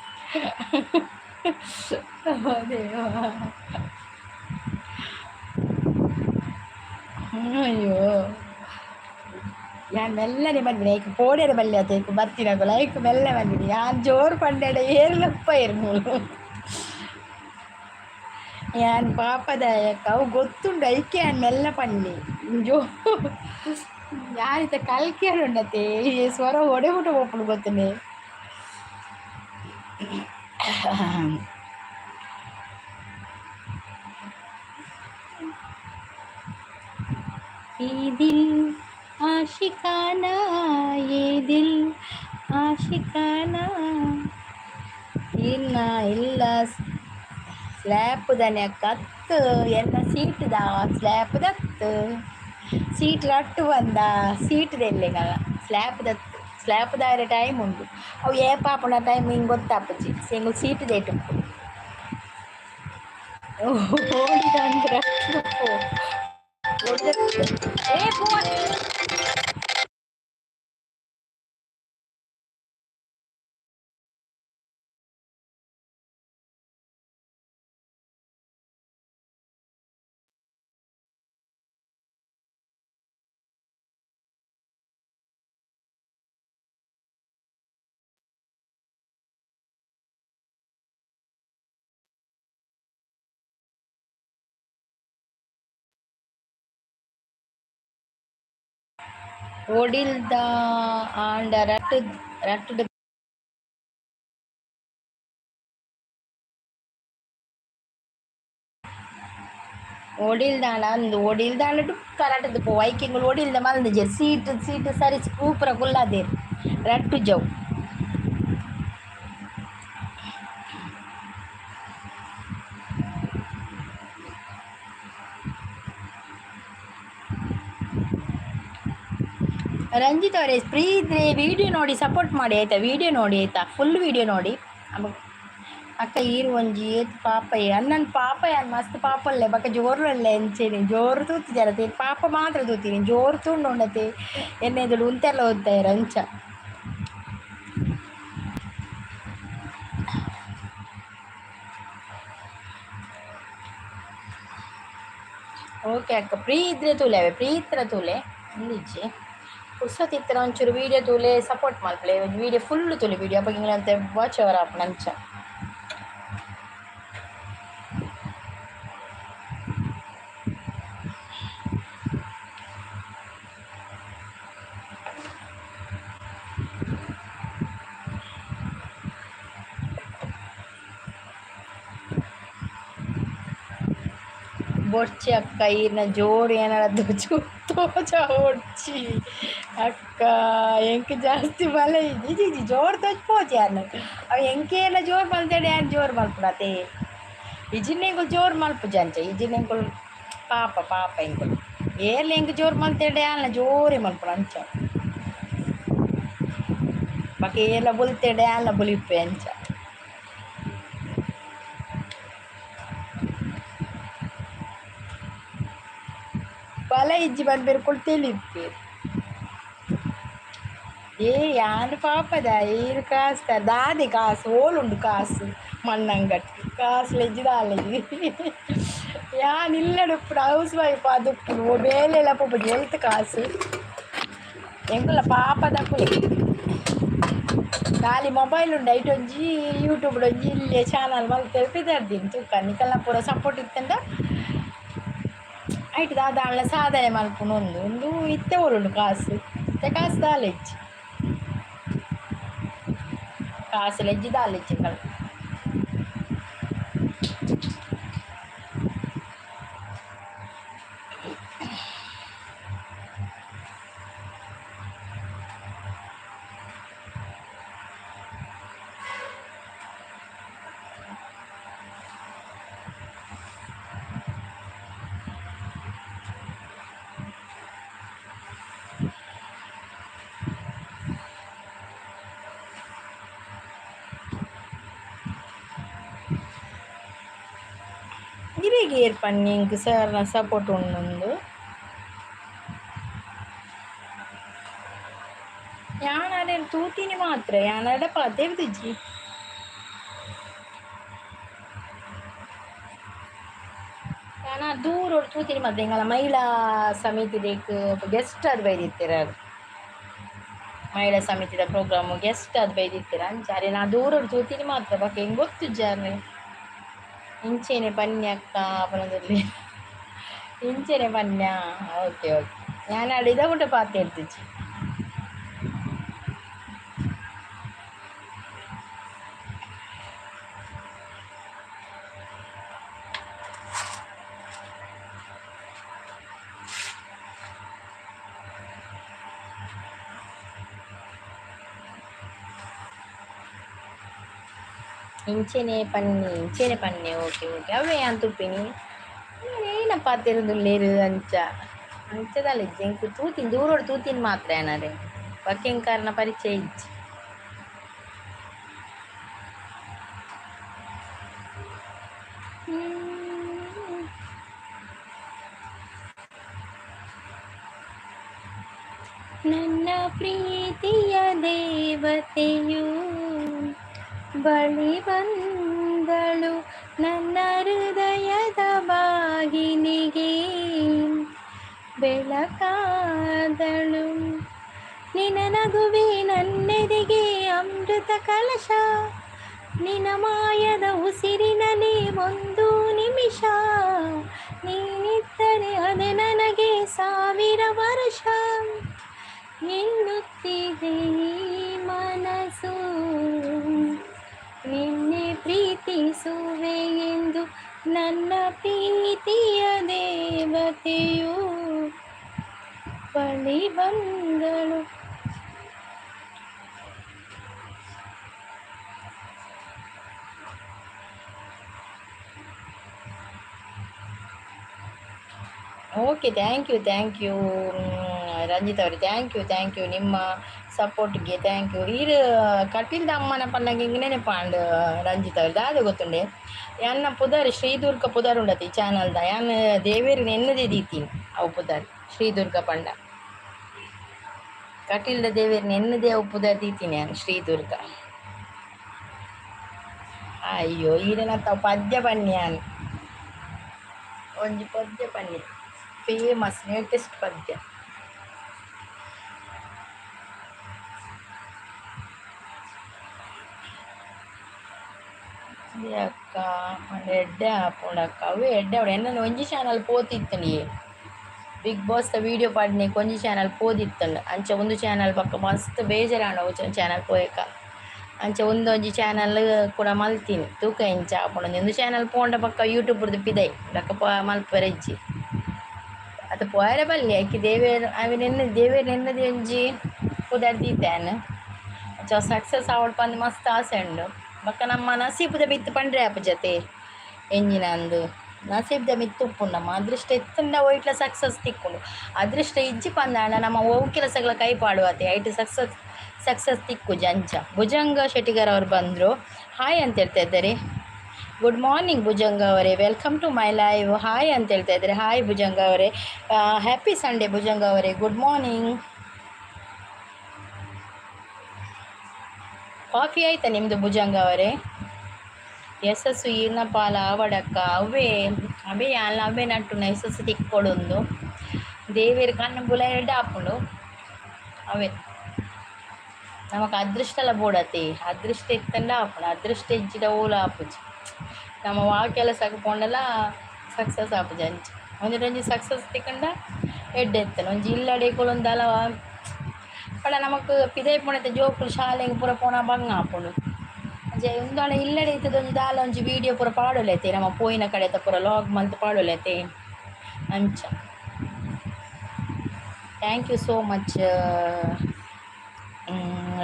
ದೇವ ಅಯ್ಯೋ ಯಾನ್ ಮೆಲ್ಲನೆ ಬಂದಿನಿ ಐಕ್ ಪೋಡ್ಯರೆ ಬಲ್ಲೆ ಆತ ಐಕ್ ಬತ್ತಿನಕುಲು ಐಕ್ ಮೆಲ್ಲ ಬಂದಿನಿ. ಯಾನ್ ಜೋರು ಪಂಡೆಡ ಏರ್ಲಪ್ಪ ಇರ್ಮೂಲು ಯಾನ್ ಪಾಪದ ಅವು ಗೊತ್ತುಂಡು ಐಕೆ ಯಾನ್ ಮೆಲ್ಲ ಪನ್ನಿ ಜೋ ಯಾನಿತ ಕಲ್ಕಿಯರುಂಡತೆ ಈ ಸ್ವರ ಒಡೆ ಮುಟ್ಟ ಪೋಪುಂಡು ಗೊತ್ತುಂಡೆ. ಈ ದಿಲ್ ಆಶಿಕಾನ, ये ದಿಲ್ ಆಶಿಕಾನ. ಇನ್ನ ಇಲ್ಲ ಸ್ಲ್ಯಾಪ್ ದನೆ ಅಕ್ಕ, ಎನ್ನ ಸೀಟ್ದ ಸ್ಲ್ಯಾಪ್ ದತ್ತು. ಸೀಟ್ ರಟ್ಟು ಬಂದ ಸೀಟ್ ದೆಲ್ಲೆಗಲ್ಲ ಸ್ಲ್ಯಾಪ್ ದತ್ತು. ಸ್ಲ್ಯಾಪ್ ದಾರೆ ಟೈಮ್ ಉಂಡು. ಅವು ಏ ಪಾಪುನ ಟೈಮ್ ಹಿಂಗೆ ಗೊತ್ತಾಪುಜಿ. ಎಂಗುಲು ಸೀಟ್ ದೇಟು ಓಡಿದ ರಟ್ಟು. ಏ ಪೋ. ಒಡಿಲ್ದ ಆಂಡ ರಟ್ಟು ರಟ್ಟುಡು. ಒಡಿಲ್ದಾಂಡ ಅಂದು ಒಡಿಲ್ದಾಂಡ ಡುಕ್ಕ ರಟ್ಟುದು ಪೋ. ವೈಕಿಂಗುಲು ಒಡಿಲ್ದ ಮಲ್ದಿಜೆರ್. ಸೀಟ್ ಸೀಟ್ ಸರಿ ಪೂಪುರ ಕುಲ್ಲಾದೆರ್ ರಟ್ಟು ಜವು. ರಂಜಿತ್ ಅವರೇ, ಫ್ರೀ ಇದ್ದರೆ ವೀಡಿಯೋ ನೋಡಿ ಸಪೋರ್ಟ್ ಮಾಡಿ ಆಯಿತಾ? ವೀಡಿಯೋ ನೋಡಿ ಆಯಿತಾ? ಫುಲ್ ವೀಡಿಯೋ ನೋಡಿ. ಅಕ್ಕ ಈರು ಒಂಜಿ ಏತ್ ಪಾಪಯ್ಯ ಅಣ್ಣನ ಪಾಪ ಯಾನ್ ಮಸ್ತ್ ಪಾಪಲ್ಲೆ ಬೊಕ ಜೋರುಲ್ಲೆ ಅಂಚೆನೆ ಜೋರು ತೂತಿಜರತೆ. ಪಾಪ ಮಾತ್ರ ತೂತೀನಿ. ಜೋರು ತೂಂಡುಂಡತೆ ಎನ್ನ ಎದುರು ಉಂತೆಲ್ಲ ಓದ್ತಾಯಿರ ಅಂಚ. ಓಕೆ ಅಕ್ಕ, ಫ್ರೀ ಇದ್ದರೆ ತೂಲೆ ಅವೆ. ಫ್ರೀ ಇತ್ರ ತೂಲೆ ಒಂದಿಜ್ಜಿ. ಪುರ್ಸೊತ್ತು ಇತ್ತರ ಒಂಚೂರು ವೀಡಿಯೋ ತೂಲೆ, ಸಪೋರ್ಟ್ ಮಲ್ಪಲೆ. ಒಂಜಿ ವೀಡಿಯೋ ಫುಲ್ ತೂಲೆ. ವೀಡಿಯೋ ಅಪಗ ಎಂಗ್ಲ ವಾಚ್ ಅವರ್ ಆಪುಂಡು ಅಂಚ. ಬೊಡ್ಚಿ ಅಕ್ಕ, ಈರ್ನ ಜೋರು ಏನಾರ ತೋಜ. ಅಕ್ಕ ಎಂಕ್ ಜಾಸ್ತಿ ಬಲ ಇಜ್ಜಿ. ಇಜ್ಜಿ, ಜೋರು ತೋಜ್ ಯಾನ್. ಅವು ಎಂಕೇಲ ಜೋರು ಮಲ್ತೇಡೆ, ಯಾನ್ ಜೋರು ಮಲ್ಪುಡತೆ. ಇಜಿನ ಎಂಕುಲು ಜೋರು ಮಲ್ಪುಜ ಅಂಚ. ಇಜಿನ ಎಂಕುಲು ಪಾಪ ಪಾಪ ಎಂಕುಲು. ಏರ್ಲ ಎಂಕ್ ಜೋರು ಮಲ್ತೇಡೆ ಯಾನ್ಲ ಜೋರೇ ಮಲ್ಪುಡು ಅಂಚ. ಬೊಕ ಏರ್ಲ ಬುಲ್ತೇಡೆ ಯಾನ್ಲ ಬುಲಿಪೆ ಅಂಚ. ಬಲ ಇಜ್ಜಿ ಪನ್ಪೆರ್ ಕುಲು ತೆಲಿಪೆರ್. ಏ ಯಾನ್ ಪಾಪದ ಈರ್ ಕಾಸ್ ದಾದೆ ಕಾಸು ಓಲುಂಡು ಕಾಸು ಮಣ್ಣಂಗಟ್ಟಿ ಕಾಸ್ಲ ಇಜ್ಜಿ ದಾಲ ಇಜ್ಜಿ. ಯಾನ್ ಇಲ್ಲಡ್ ಉಪ್ಪುನು ಹೌಸ್ ವೈಫ್ ಆದುಪ್ಪುನು. ಓ ಬೇಲೆಲ ಪೋಪುಜಿ, ಒಲ್ತು ಕಾಸು? ಎಂಕುಲ ಪಾಪದಕುಲೆ. ಖಾಲಿ ಮೊಬೈಲ್ ಉಂಡು, ಐಟ್ ಒಂಜಿ ಯೂಟ್ಯೂಬ್ ಒಂಜಿ ಇಲ್ಲೇ ಚಾನಲ್ ಮಲ್ತೆರ್ ಪಿದರ್ದಿನಿ. ತೂಕ ನಿಕಲ್ನ ಪೂರ ಸಪೋರ್ಟ್ ಇತ್ತುಂಡ ಐಟ್ ದಾದ ಸಾಧನೆ ಮಲ್ಪುನು. ಉಂದು ಉಂದು ಇತ್ತೆ ಓಲುಂಡು ಕಾಸು? ಇತ್ತೆ ಕಾಸು ದಾಲ ಇಜ್ಜಿ. ಕಾಸುಲ ಇಜ್ಜಿ, ದಾಲ ಇಜ್ಜಿ ಎಂಕಲ್ನ. ಇರೆಗ್ ಏರ್ ಪನ್ನಿ ಎಂಕ್ ಸರ್ನ ಸಪೋರ್ಟ್ ಉಂಡುಂದು. ಯಾನ್ ಅರೆನ್ ತೂತಿನಿ ಮಾತ್ರ, ಯಾನ್ ಅರೆಡ ಪಾತೆರ್ದಿಜಿ. ಯಾನ್ ದೂರೊಡು ತೂತಿನಿ ಮಾತ್ರ. ಎಂಕಲ್ನ ಮಹಿಳಾ ಸಮಿತಿದೆಕ್ ಗೆಸ್ಟ್ ಆದ್ ಬೈದಿತ್ತೆರ್ ಆರ್. ಮಹಿಳಾ ಸಮಿತಿದ ಪ್ರೋಗ್ರಾಮ್ ಗೆಸ್ಟ್ ಆದ್ ಬೈದಿತ್ತೆರ್. ಅಂಚ ಅರೆನ ದೂರೊಡು ತೂತಿನಿ ಮಾತ್ರ, ಬೊಕ ಎಂಕ್ ಗೊತ್ತುಜ್ಜಿ ಆರ್ನ. ಇಂಚೆನೆ ಪನ್ನಿ ಅಕ್ಕ ಪನೊಂದುಲ್ಲೆ. ಇಂಚೆನೆ ಪನ್ಯ. ಓಕೆ ಓಕೆ, ಯಾನ್ ಅಡೆ ಮುಟ ಪಾತೆರ್ದಿಜಿ. ಇಂಚೆನೆ ಪನ್ನಿ, ಇಂಚೆನೆ ಪನ್ನಿ. ಓಕೆ ಓಕೆ, ಅವೇ ಅಂತುಪ್ಪಿನಿ. ಏನಪ್ಪ ತಿರುದುಲ್ಲೇರು ಅಂಚ ಅಂಚದಲ್ಲ. ಎಂಕ್ ತೂತಿನ ದೂರೋಡು ತೂತಿನ ಮಾತ್ರ ಏನಾರೆ ಬಕ್ಕೆಂಕಾರನ ಪರಿಚಯ ಇಜ್ಜಿ. ನನ್ನ ಪ್ರೀತಿಯ ದೇವತೆಯು ಬಳಿ ಬಂದಳು, ನನ್ನ ಹೃದಯದ ಬಾಗಿಲಿಗೆ ಬೆಳಕಾದಳು. ನಿನ್ನ ನಗುವೆ ನನ್ನೆದೆಗೆ ಅಮೃತ ಕಲಶ, ನಿನ್ನ ಮಾಯದ ಉಸಿರಿನಲ್ಲಿ ಒಂದು ನಿಮಿಷ, ನೀನಿದ್ದರೆ ಅದೇ ನನಗೆ ಸಾವಿರ ವರ್ಷ ಎನ್ನುತ್ತಿದೆ ಈ ಮನಸ್ಸು. ನಿನ್ನೆ ಪ್ರೀತಿಸುವೆ ಎಂದು ನನ್ನ ಪ್ರೀತಿಯ ದೇವತೆಯು ಬಳಿ ಬಂದಳು. Okay, thank you, thank you Ranjith ಅವರೇ. Thank you, thank you, ನಿಮ್ಮ ಸಪೋರ್ಟ್ಗೆ thank you. ಈರ್ ಕಟೀಲ್ದ ಅಮ್ಮನ ಪನ್ನಗ ಇಂಗ್ ನೆನಪಾಂಡ್ ರಂಜಿತ್ ಅವರು. ದಾದ ಗೊತ್ತುಂಡೆ, ಎನ್ನ ಪುದರ್ ಶ್ರೀದುರ್ಗ ಪುದರ್ ಉಂಡತಿ ಚಾನಲ್ದ. ಯಾನ್ ದೇವೇರ್ ಎನ್ನದೇ ದೀತೀನಿ ಅವು ಪುದರ್ ಶ್ರೀದುರ್ಗ ಪಂಡ. ಕಟೀಲ್ದ ದೇವೇರ್ ಎನ್ನದೇ ಅವು ಪುದರ್ ದೀತೀನಿ ಯಾನ್ ಶ್ರೀದುರ್ಗ. ಅಯ್ಯೋ, ಈರೆನ ತಾವು ಪದ್ಯ ಬನ್ನಿ, ಯಾನ್ ಒಂಜಿ ಪದ್ಯ ಬನ್ನಿ, ಫೇಮಸ್ ಲೇಟೆಸ್ಟ್ ಪದ್ಯ. ಅಕ್ಕ ಎಡ್ಡೆ ಆಪುಂಡಕ್ಕ. ಅವೇ ಎಡ್ಡೆ ಅವಳು. ಎನ್ನ ಒಂಜಿ ಚಾನಲ್ ಪೋತಿತ್ತಂಡಿ, ಬಿಗ್ ಬಾಸ್ the video ಪಾಡ್ನೆ ಒಂಜಿ ಚಾನಲ್ ಪೋದಿತ್ತಂಡು. ಅಂಚ ಒಂದು ಚಾನಲ್ ಪಕ್ಕ ಮಸ್ತ್ ಬೇಜಾರಾಂಡ್ ಅವು ಚಾನಲ್ ಪೋಯಕ. ಅಂಚ ಒಂದೊಂಜಿ ಚಾನಲ್ ಕೂಡ ಮಲ್ತೀನಿ, ತೂಕ ಎಂಚ ಆಪುಂಡು. ಒಂದು ಚಾನಲ್ ಪೋಂಡ ಪಕ್ಕ ಯೂಟ್ಯೂಬ್ ಪಿದೈ ಬೊಕ್ಕ ಮಲ್ಪೆರೆ ಇಜ್ಜಿ. ಅದು ಪೋಯರೆ ಬಲ್ಲಿ ಐಕೆ ದೇವೇರ್ ಅವೆ ನೆನ್ನ ದೇವೇರ್ ನೆನ್ನದಿ ಒಂಜಿ ಪುದರ್ ದೀತಾನ್. ಅಂಚ ಸಕ್ಸಸ್ ಆವಡ್ ಪಂದ್ ಮಸ್ತ್ ಆಸೆ ಉಂಡು. ಬೊಕ್ಕ ನಮ್ಮ ನಸೀಬುದ ಮಿತ್ತ್ ಪಂಡ್ರೆ ಆಪುಜತೆ ಎಂಜಿನ ಅಂದು ನಸೀಬ್ದ ಮಿತ್ತ್ ಉಪ್ಪುಂಡು. ನಮ್ಮ ಅದೃಷ್ಟ ಇತ್ತುಂಡ ಒಯ್ಟ್ಲ ಸಕ್ಸಸ್ ತಿಕ್ಕುಂಡು. ಅದೃಷ್ಟ ಇಜ್ಜಿ ಪಂದಾಂಡ ನಮ್ಮ ಒವು ಕೆಲಸಗಳ ಕೈ ಪಾಡುವತೆ ಐಟ್ ಸಕ್ಸಸ್ ಸಕ್ಸಸ್ ತಿಕ್ಕುಜಿ ಅಂಚ. ಭುಜಂಗ ಶೆಟ್ಟಿಗಾರ್ ಅವರು ಬಂದರು, ಹಾಯ್ ಅಂತ ಹೇಳ್ತಾ ಇದ್ದಾರೆ. ಗುಡ್ ಮಾರ್ನಿಂಗ್ ಭುಜಂಗ ಅವರೇ, welcome to my live. Hi ಅಂತ ಹೇಳ್ತಾ ಇದ್ದಾರೆ. ಹಾಯ್ ಭುಜಂಗ ಅವರೇ, ಹ್ಯಾಪಿ ಸಂಡೇ ಭುಜಂಗ ಅವರೇ, ಗುಡ್ ಮಾರ್ನಿಂಗ್. ಕಾಫಿ ಆಯ್ತಾ ನಿಮ್ಮದು ಭುಜಂಗ ಅವರೇ? ಯಶಸ್ಸು ಈರ್ನ ಪಾಲ ಆವಡಕ್ಕ. ಅವೇ ಅವೇ ಯಾನ್ಲ ಅವೇ ನಟ್ಟುನ ಯಶಸ್ಸು ತಿಕ್ಕೊಡೊಂದು ದೇವೇರ್ ಕಣ್ಣು ಬುಲ ಎಡ್ಡೆ ಆಪುಂಡು. ಅವೇ ನಮಕ್ ಅದೃಷ್ಟಲ ಬೋಡತೆ. ಅದೃಷ್ಟ ಇತ್ತಂಡ ಆಪುಂಡು, ಅದೃಷ್ಟ ಇಜ್ಜಿಡ ಓಲ ಆಪುಜಿ. ನಮ್ಮ ವಾ ಕೆಲಸಕ್ಕೆ ಪೋಂಡಲ ಸಕ್ಸಸ್ ಆಪುಜಿ ಅಂಚ. ಒಂಜಿ ಸಕ್ಸಸ್ ತಿಕ್ಕಂಡ ಎಡ್ಡೆ ಇತ್ತಂಡ ಒಂಜಿ ಇಲ್ಲಡೆ ಕುಲೊಂದಲ ಪಂಡ ನಮಕ್ ಪಿದಯಿ ಪೋಣತೆ ಜೋಕುಲು ಶಾಲೆಗ್ ಪೂರ ಪೋನ ಬಂಗ ಆಪುಂಡು. ಅಂಚ ಉಂದಾಂಡ ಇಲ್ಲಡೆ ಇತ್ತದ ಒಂಜಿ ದಾಲ ಒಂಜಿ ವೀಡಿಯೋ ಪೂರ ಪಾಡೊಲೆತೆ, ನಮ ಪೋಯಿನ ಕಡೆತ ಪೂರ ಲಾಗ್ ಮಲ್ತ್ ಪಾಡೊಲೆತೆ ಅಂಚ. Thank you so much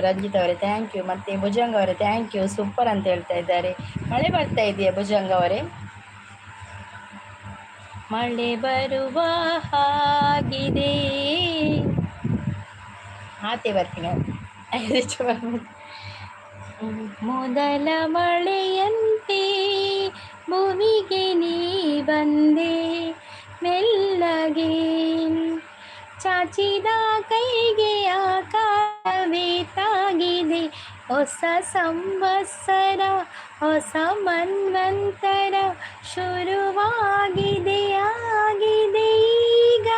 Ranjith ಅವರೇ, thank you. ಮತ್ತು ಭುಜಂಗ ಅವರೇ thank you, super ಅಂತ ಹೇಳ್ತಾ ಇದ್ದಾರೆ. ಮಳೆ ಬರ್ತಾ ಇದೆಯಾ ಭುಜಂಗ ಅವರೇ? ಮಳೆ ಬರುವ ಹಾಗಿದೆ. ಆತೆ ಬರ್ತೀನಿ. ಮೊದಲ ಮಳೆಯಂತೆ ಭೂಮಿಗೆ ನೀ ಬಂದೆ, ಮೆಲ್ಲಗೆ ಚಾಚಿದ ಕೈಗೆ ಆಕಾರವೇ ತಾಗಿದೆ. ಹೊಸ ಸಂವತ್ಸರ ಹೊಸ ಮನ್ವಂತರ ಶುರುವಾಗಿದೆ ಆಗಿದೆ ಈಗ.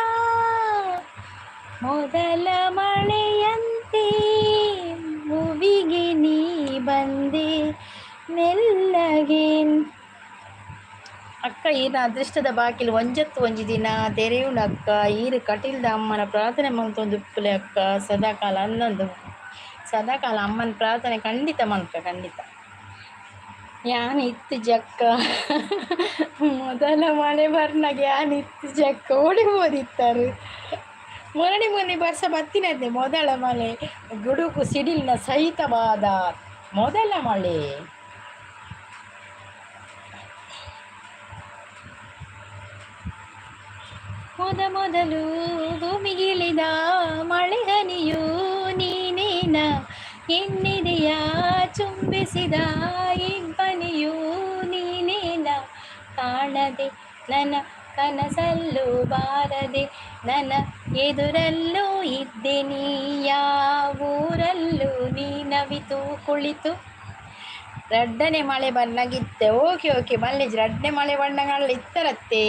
ಮೊದಲ ಮಳೆಯಂತೆ ಭುವಿಗೆ ನೀ ಬಂದೆ ಮೆಲ್ಲಗೆ. ಅಕ್ಕ, ಈನ ಅದೃಷ್ಟದ ಬಾಕಿಲು ಒಂಜತ್ತು ಒಂಜಿ ದಿನ ತೆರೆಯುಂಡು ಅಕ್ಕ. ಈರು ಕಟೀಲ್ದ ಅಮ್ಮನ ಪ್ರಾರ್ಥನೆ ಮಲ್ತೊಂದು ಉಪ್ಪುಲೆ ಅಕ್ಕ ಸದಾಕಾಲ. ಅಂದೊಂದು ಸದಾಕಾಲ ಅಮ್ಮನ ಪ್ರಾರ್ಥನೆ ಖಂಡಿತ ಮಲ್ಪೆ, ಖಂಡಿತ. ಯಾನ್ ಇತ್ತು ಜಕ್ಕ, ಮೊದಲ ಮಳೆ ಬರ್ನಾಗ ಯಾನ್ ಇತ್ತು ಜಕ್ಕ ಓಡಿ ಹೋದಿತ್ತಾರೆ. ಮೊರಡಿ ಮೊನ್ನೆ ಬರ್ಸ ಬತ್ತಿನದ್ದೆ ಮೊದಲ ಮಳೆ, ಗುಡುಗು ಸಿಡಿಲಿನ ಸಹಿತವಾದ ಮೊದಲ ಮಳೆ. ಮೊದಲು ಭೂಮಿಗಿಳಿದ ಮಳೆ ಹನಿಯು ನೀನೇನ, ಎನ್ನೆದೆಯ ಚುಂಬಿಸಿದ ಇಬ್ಬನಿಯು ನೀನೇನ, ಕಾಣದೆ ನನ್ನ ಕನಸಲ್ಲೂ ಬಾರದೆ ನನ್ನ ಎದುರಲ್ಲೂ ಇದ್ದೆ ನೀ, ಯಾವೂರಲ್ಲೂ ನೀನವಿತು ಕುಳಿತು. ರಡ್ಡನೆ ಮಳೆ ಬಣ್ಣಗಿತ್ತೆ. ಓಕೆ ಓಕೆ ಮಲ್ಲೇಜ್ ರಡ್ಡನೆ ಮಳೆ ಬಣ್ಣಗಳು ಇತ್ತರತ್ತೆ.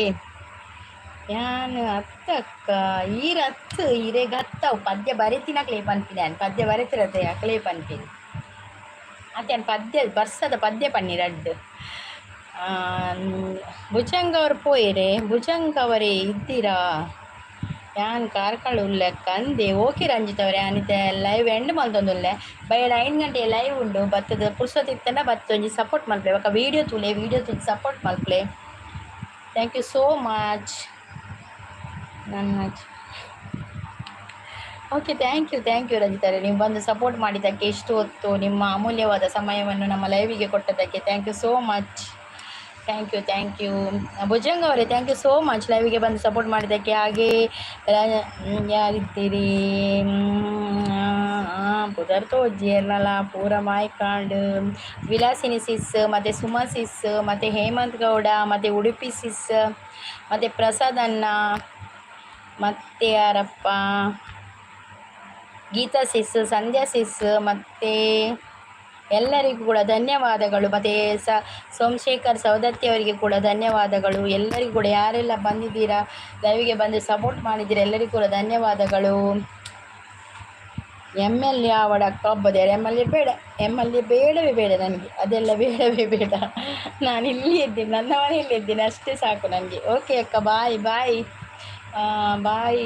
ಯಾನ್ ಅತ್ತಕ್ಕ ಈರತ್ತು ಇರೆಗ್ ಅತ್ತವು ಪದ್ಯ ಬರೆತಿನಕ್ಲೆ ಪನ್ಪಿನಿ ಯಾನ್ ಪದ್ಯ ಬರೆತಿರತ್ತೆ ಅಕ್ಲೆ ಪನ್ಪಿನಿ ಅತ್ತೆ. ಯಾನ್ ಪದ್ಯ ಬರ್ಸದ ಪದ್ಯ ಪನ್ನಿ ರಡ್ಡ್. ಭುಜಂಗ ಅವರು ಪೋಯೆರೆ? ಭುಜಂಗ ಅವರೇ ಇದ್ದೀರಾ? ಯಾನ್ ಕಾರ್ಕಳ ಉಲ್ಲೆ ಅಂದೆ. ಓಕೆ ರಂಜಿತ್ ಅವರೇ, ಯಾನಿತ್ತೆ ಲೈವ್ ಎಂಡ್ ಮಲ್ತೊಂದುಲ್ಲೆ. ಬೈಡ 5 ಗಂಟೆ ಲೈವ್ ಉಂಡು. ಬತ್ತದ ಪುರ್ಸೊತ್ತು ಇತ್ತಂಡ ಬತ್ತು ಒಂಜಿ ಸಪೋರ್ಟ್ ಮಲ್ಪಲೆ. ಬೊಕ ವೀಡಿಯೋ ತೂಲೆ, ವೀಡಿಯೋ ತೂದು support ಮಲ್ಪಲೆ. Thank you so much. ನನ್ನ okay, thank you, thank you ರಂಜಿತಾರೆ. ನೀವು ಬಂದು ಸಪೋರ್ಟ್ ಮಾಡಿದ್ದಕ್ಕೆ, ಇಷ್ಟು ಹೊತ್ತು ನಿಮ್ಮ ಅಮೂಲ್ಯವಾದ ಸಮಯವನ್ನು ನಮ್ಮ ಲೈವಿಗೆ ಕೊಟ್ಟದ್ದಕ್ಕೆ thank you so much. Thank you, thank you. Bhujanga ಅವರೇ, thank you so much ಲೈವಿಗೆ ಬಂದು ಸಪೋರ್ಟ್ ಮಾಡಿದ್ದಕ್ಕೆ. ಹಾಗೆ ಯಾರಿದ್ದೀರಿ? ಪುದರ್ ತೋಜಿ ಪೂರ ಮಾಯ್ಕಾಂಡ್. ವಿಲಾಸಿನಿ ಸಿಸ್, ಮತ್ತು ಸುಮಾ ಸಿಸ್, ಮತ್ತು ಹೇಮಂತ್ ಗೌಡ, ಮತ್ತು ಉಡುಪಿ ಸಿಸ್, ಮತ್ತು ಪ್ರಸಾದ್ ಅಣ್ಣ, ಮತ್ತು ಯಾರಪ್ಪ, ಗೀತಾ ಸಿಸ್, ಸಂಧ್ಯಾ ಸಿಸ್, ಮತ್ತು ಎಲ್ಲರಿಗೂ ಕೂಡ ಧನ್ಯವಾದಗಳು. ಮತ್ತು ಸೋಮಶೇಖರ್ ಸೌದತ್ತಿ ಅವರಿಗೆ ಕೂಡ ಧನ್ಯವಾದಗಳು. ಎಲ್ಲರಿಗೂ ಕೂಡ, ಯಾರೆಲ್ಲ ಬಂದಿದ್ದೀರಾ, ಲೈವಿಗೆ ಬಂದು ಸಪೋರ್ಟ್ ಮಾಡಿದ್ದೀರಾ, ಎಲ್ಲರಿಗೂ ಕೂಡ ಧನ್ಯವಾದಗಳು. ಎಮ್ ಎಲ್ ಎ ಆವಡಕ್ಕ ಒಬ್ಬದೇ. ಎಮ್ ಎಲ್ ಎ ಬೇಡ, ಎಮ್ ಎಲ್ ಎ ಬೇಡವೇ ಬೇಡ ನನಗೆ. ಅದೆಲ್ಲ ಬೇಡವೇ ಬೇಡ. ನಾನು ಇಲ್ಲಿ ಇದ್ದೀನಿ, ನನ್ನ ಮನೆಯಲ್ಲಿ ಇದ್ದೀನಿ, ಅಷ್ಟೇ ಸಾಕು ನನಗೆ. ಓಕೆ ಅಕ್ಕ, ಬಾಯ್ ಬಾಯ್ ಬಾಯ್.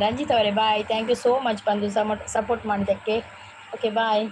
ರಂಜಿತ್ ಅವರೇ, bye. Thank you so much ಬಂದು ಸಪೋರ್ಟ್ ಮಾಡಿದ್ದಕ್ಕೆ. Okay, bye.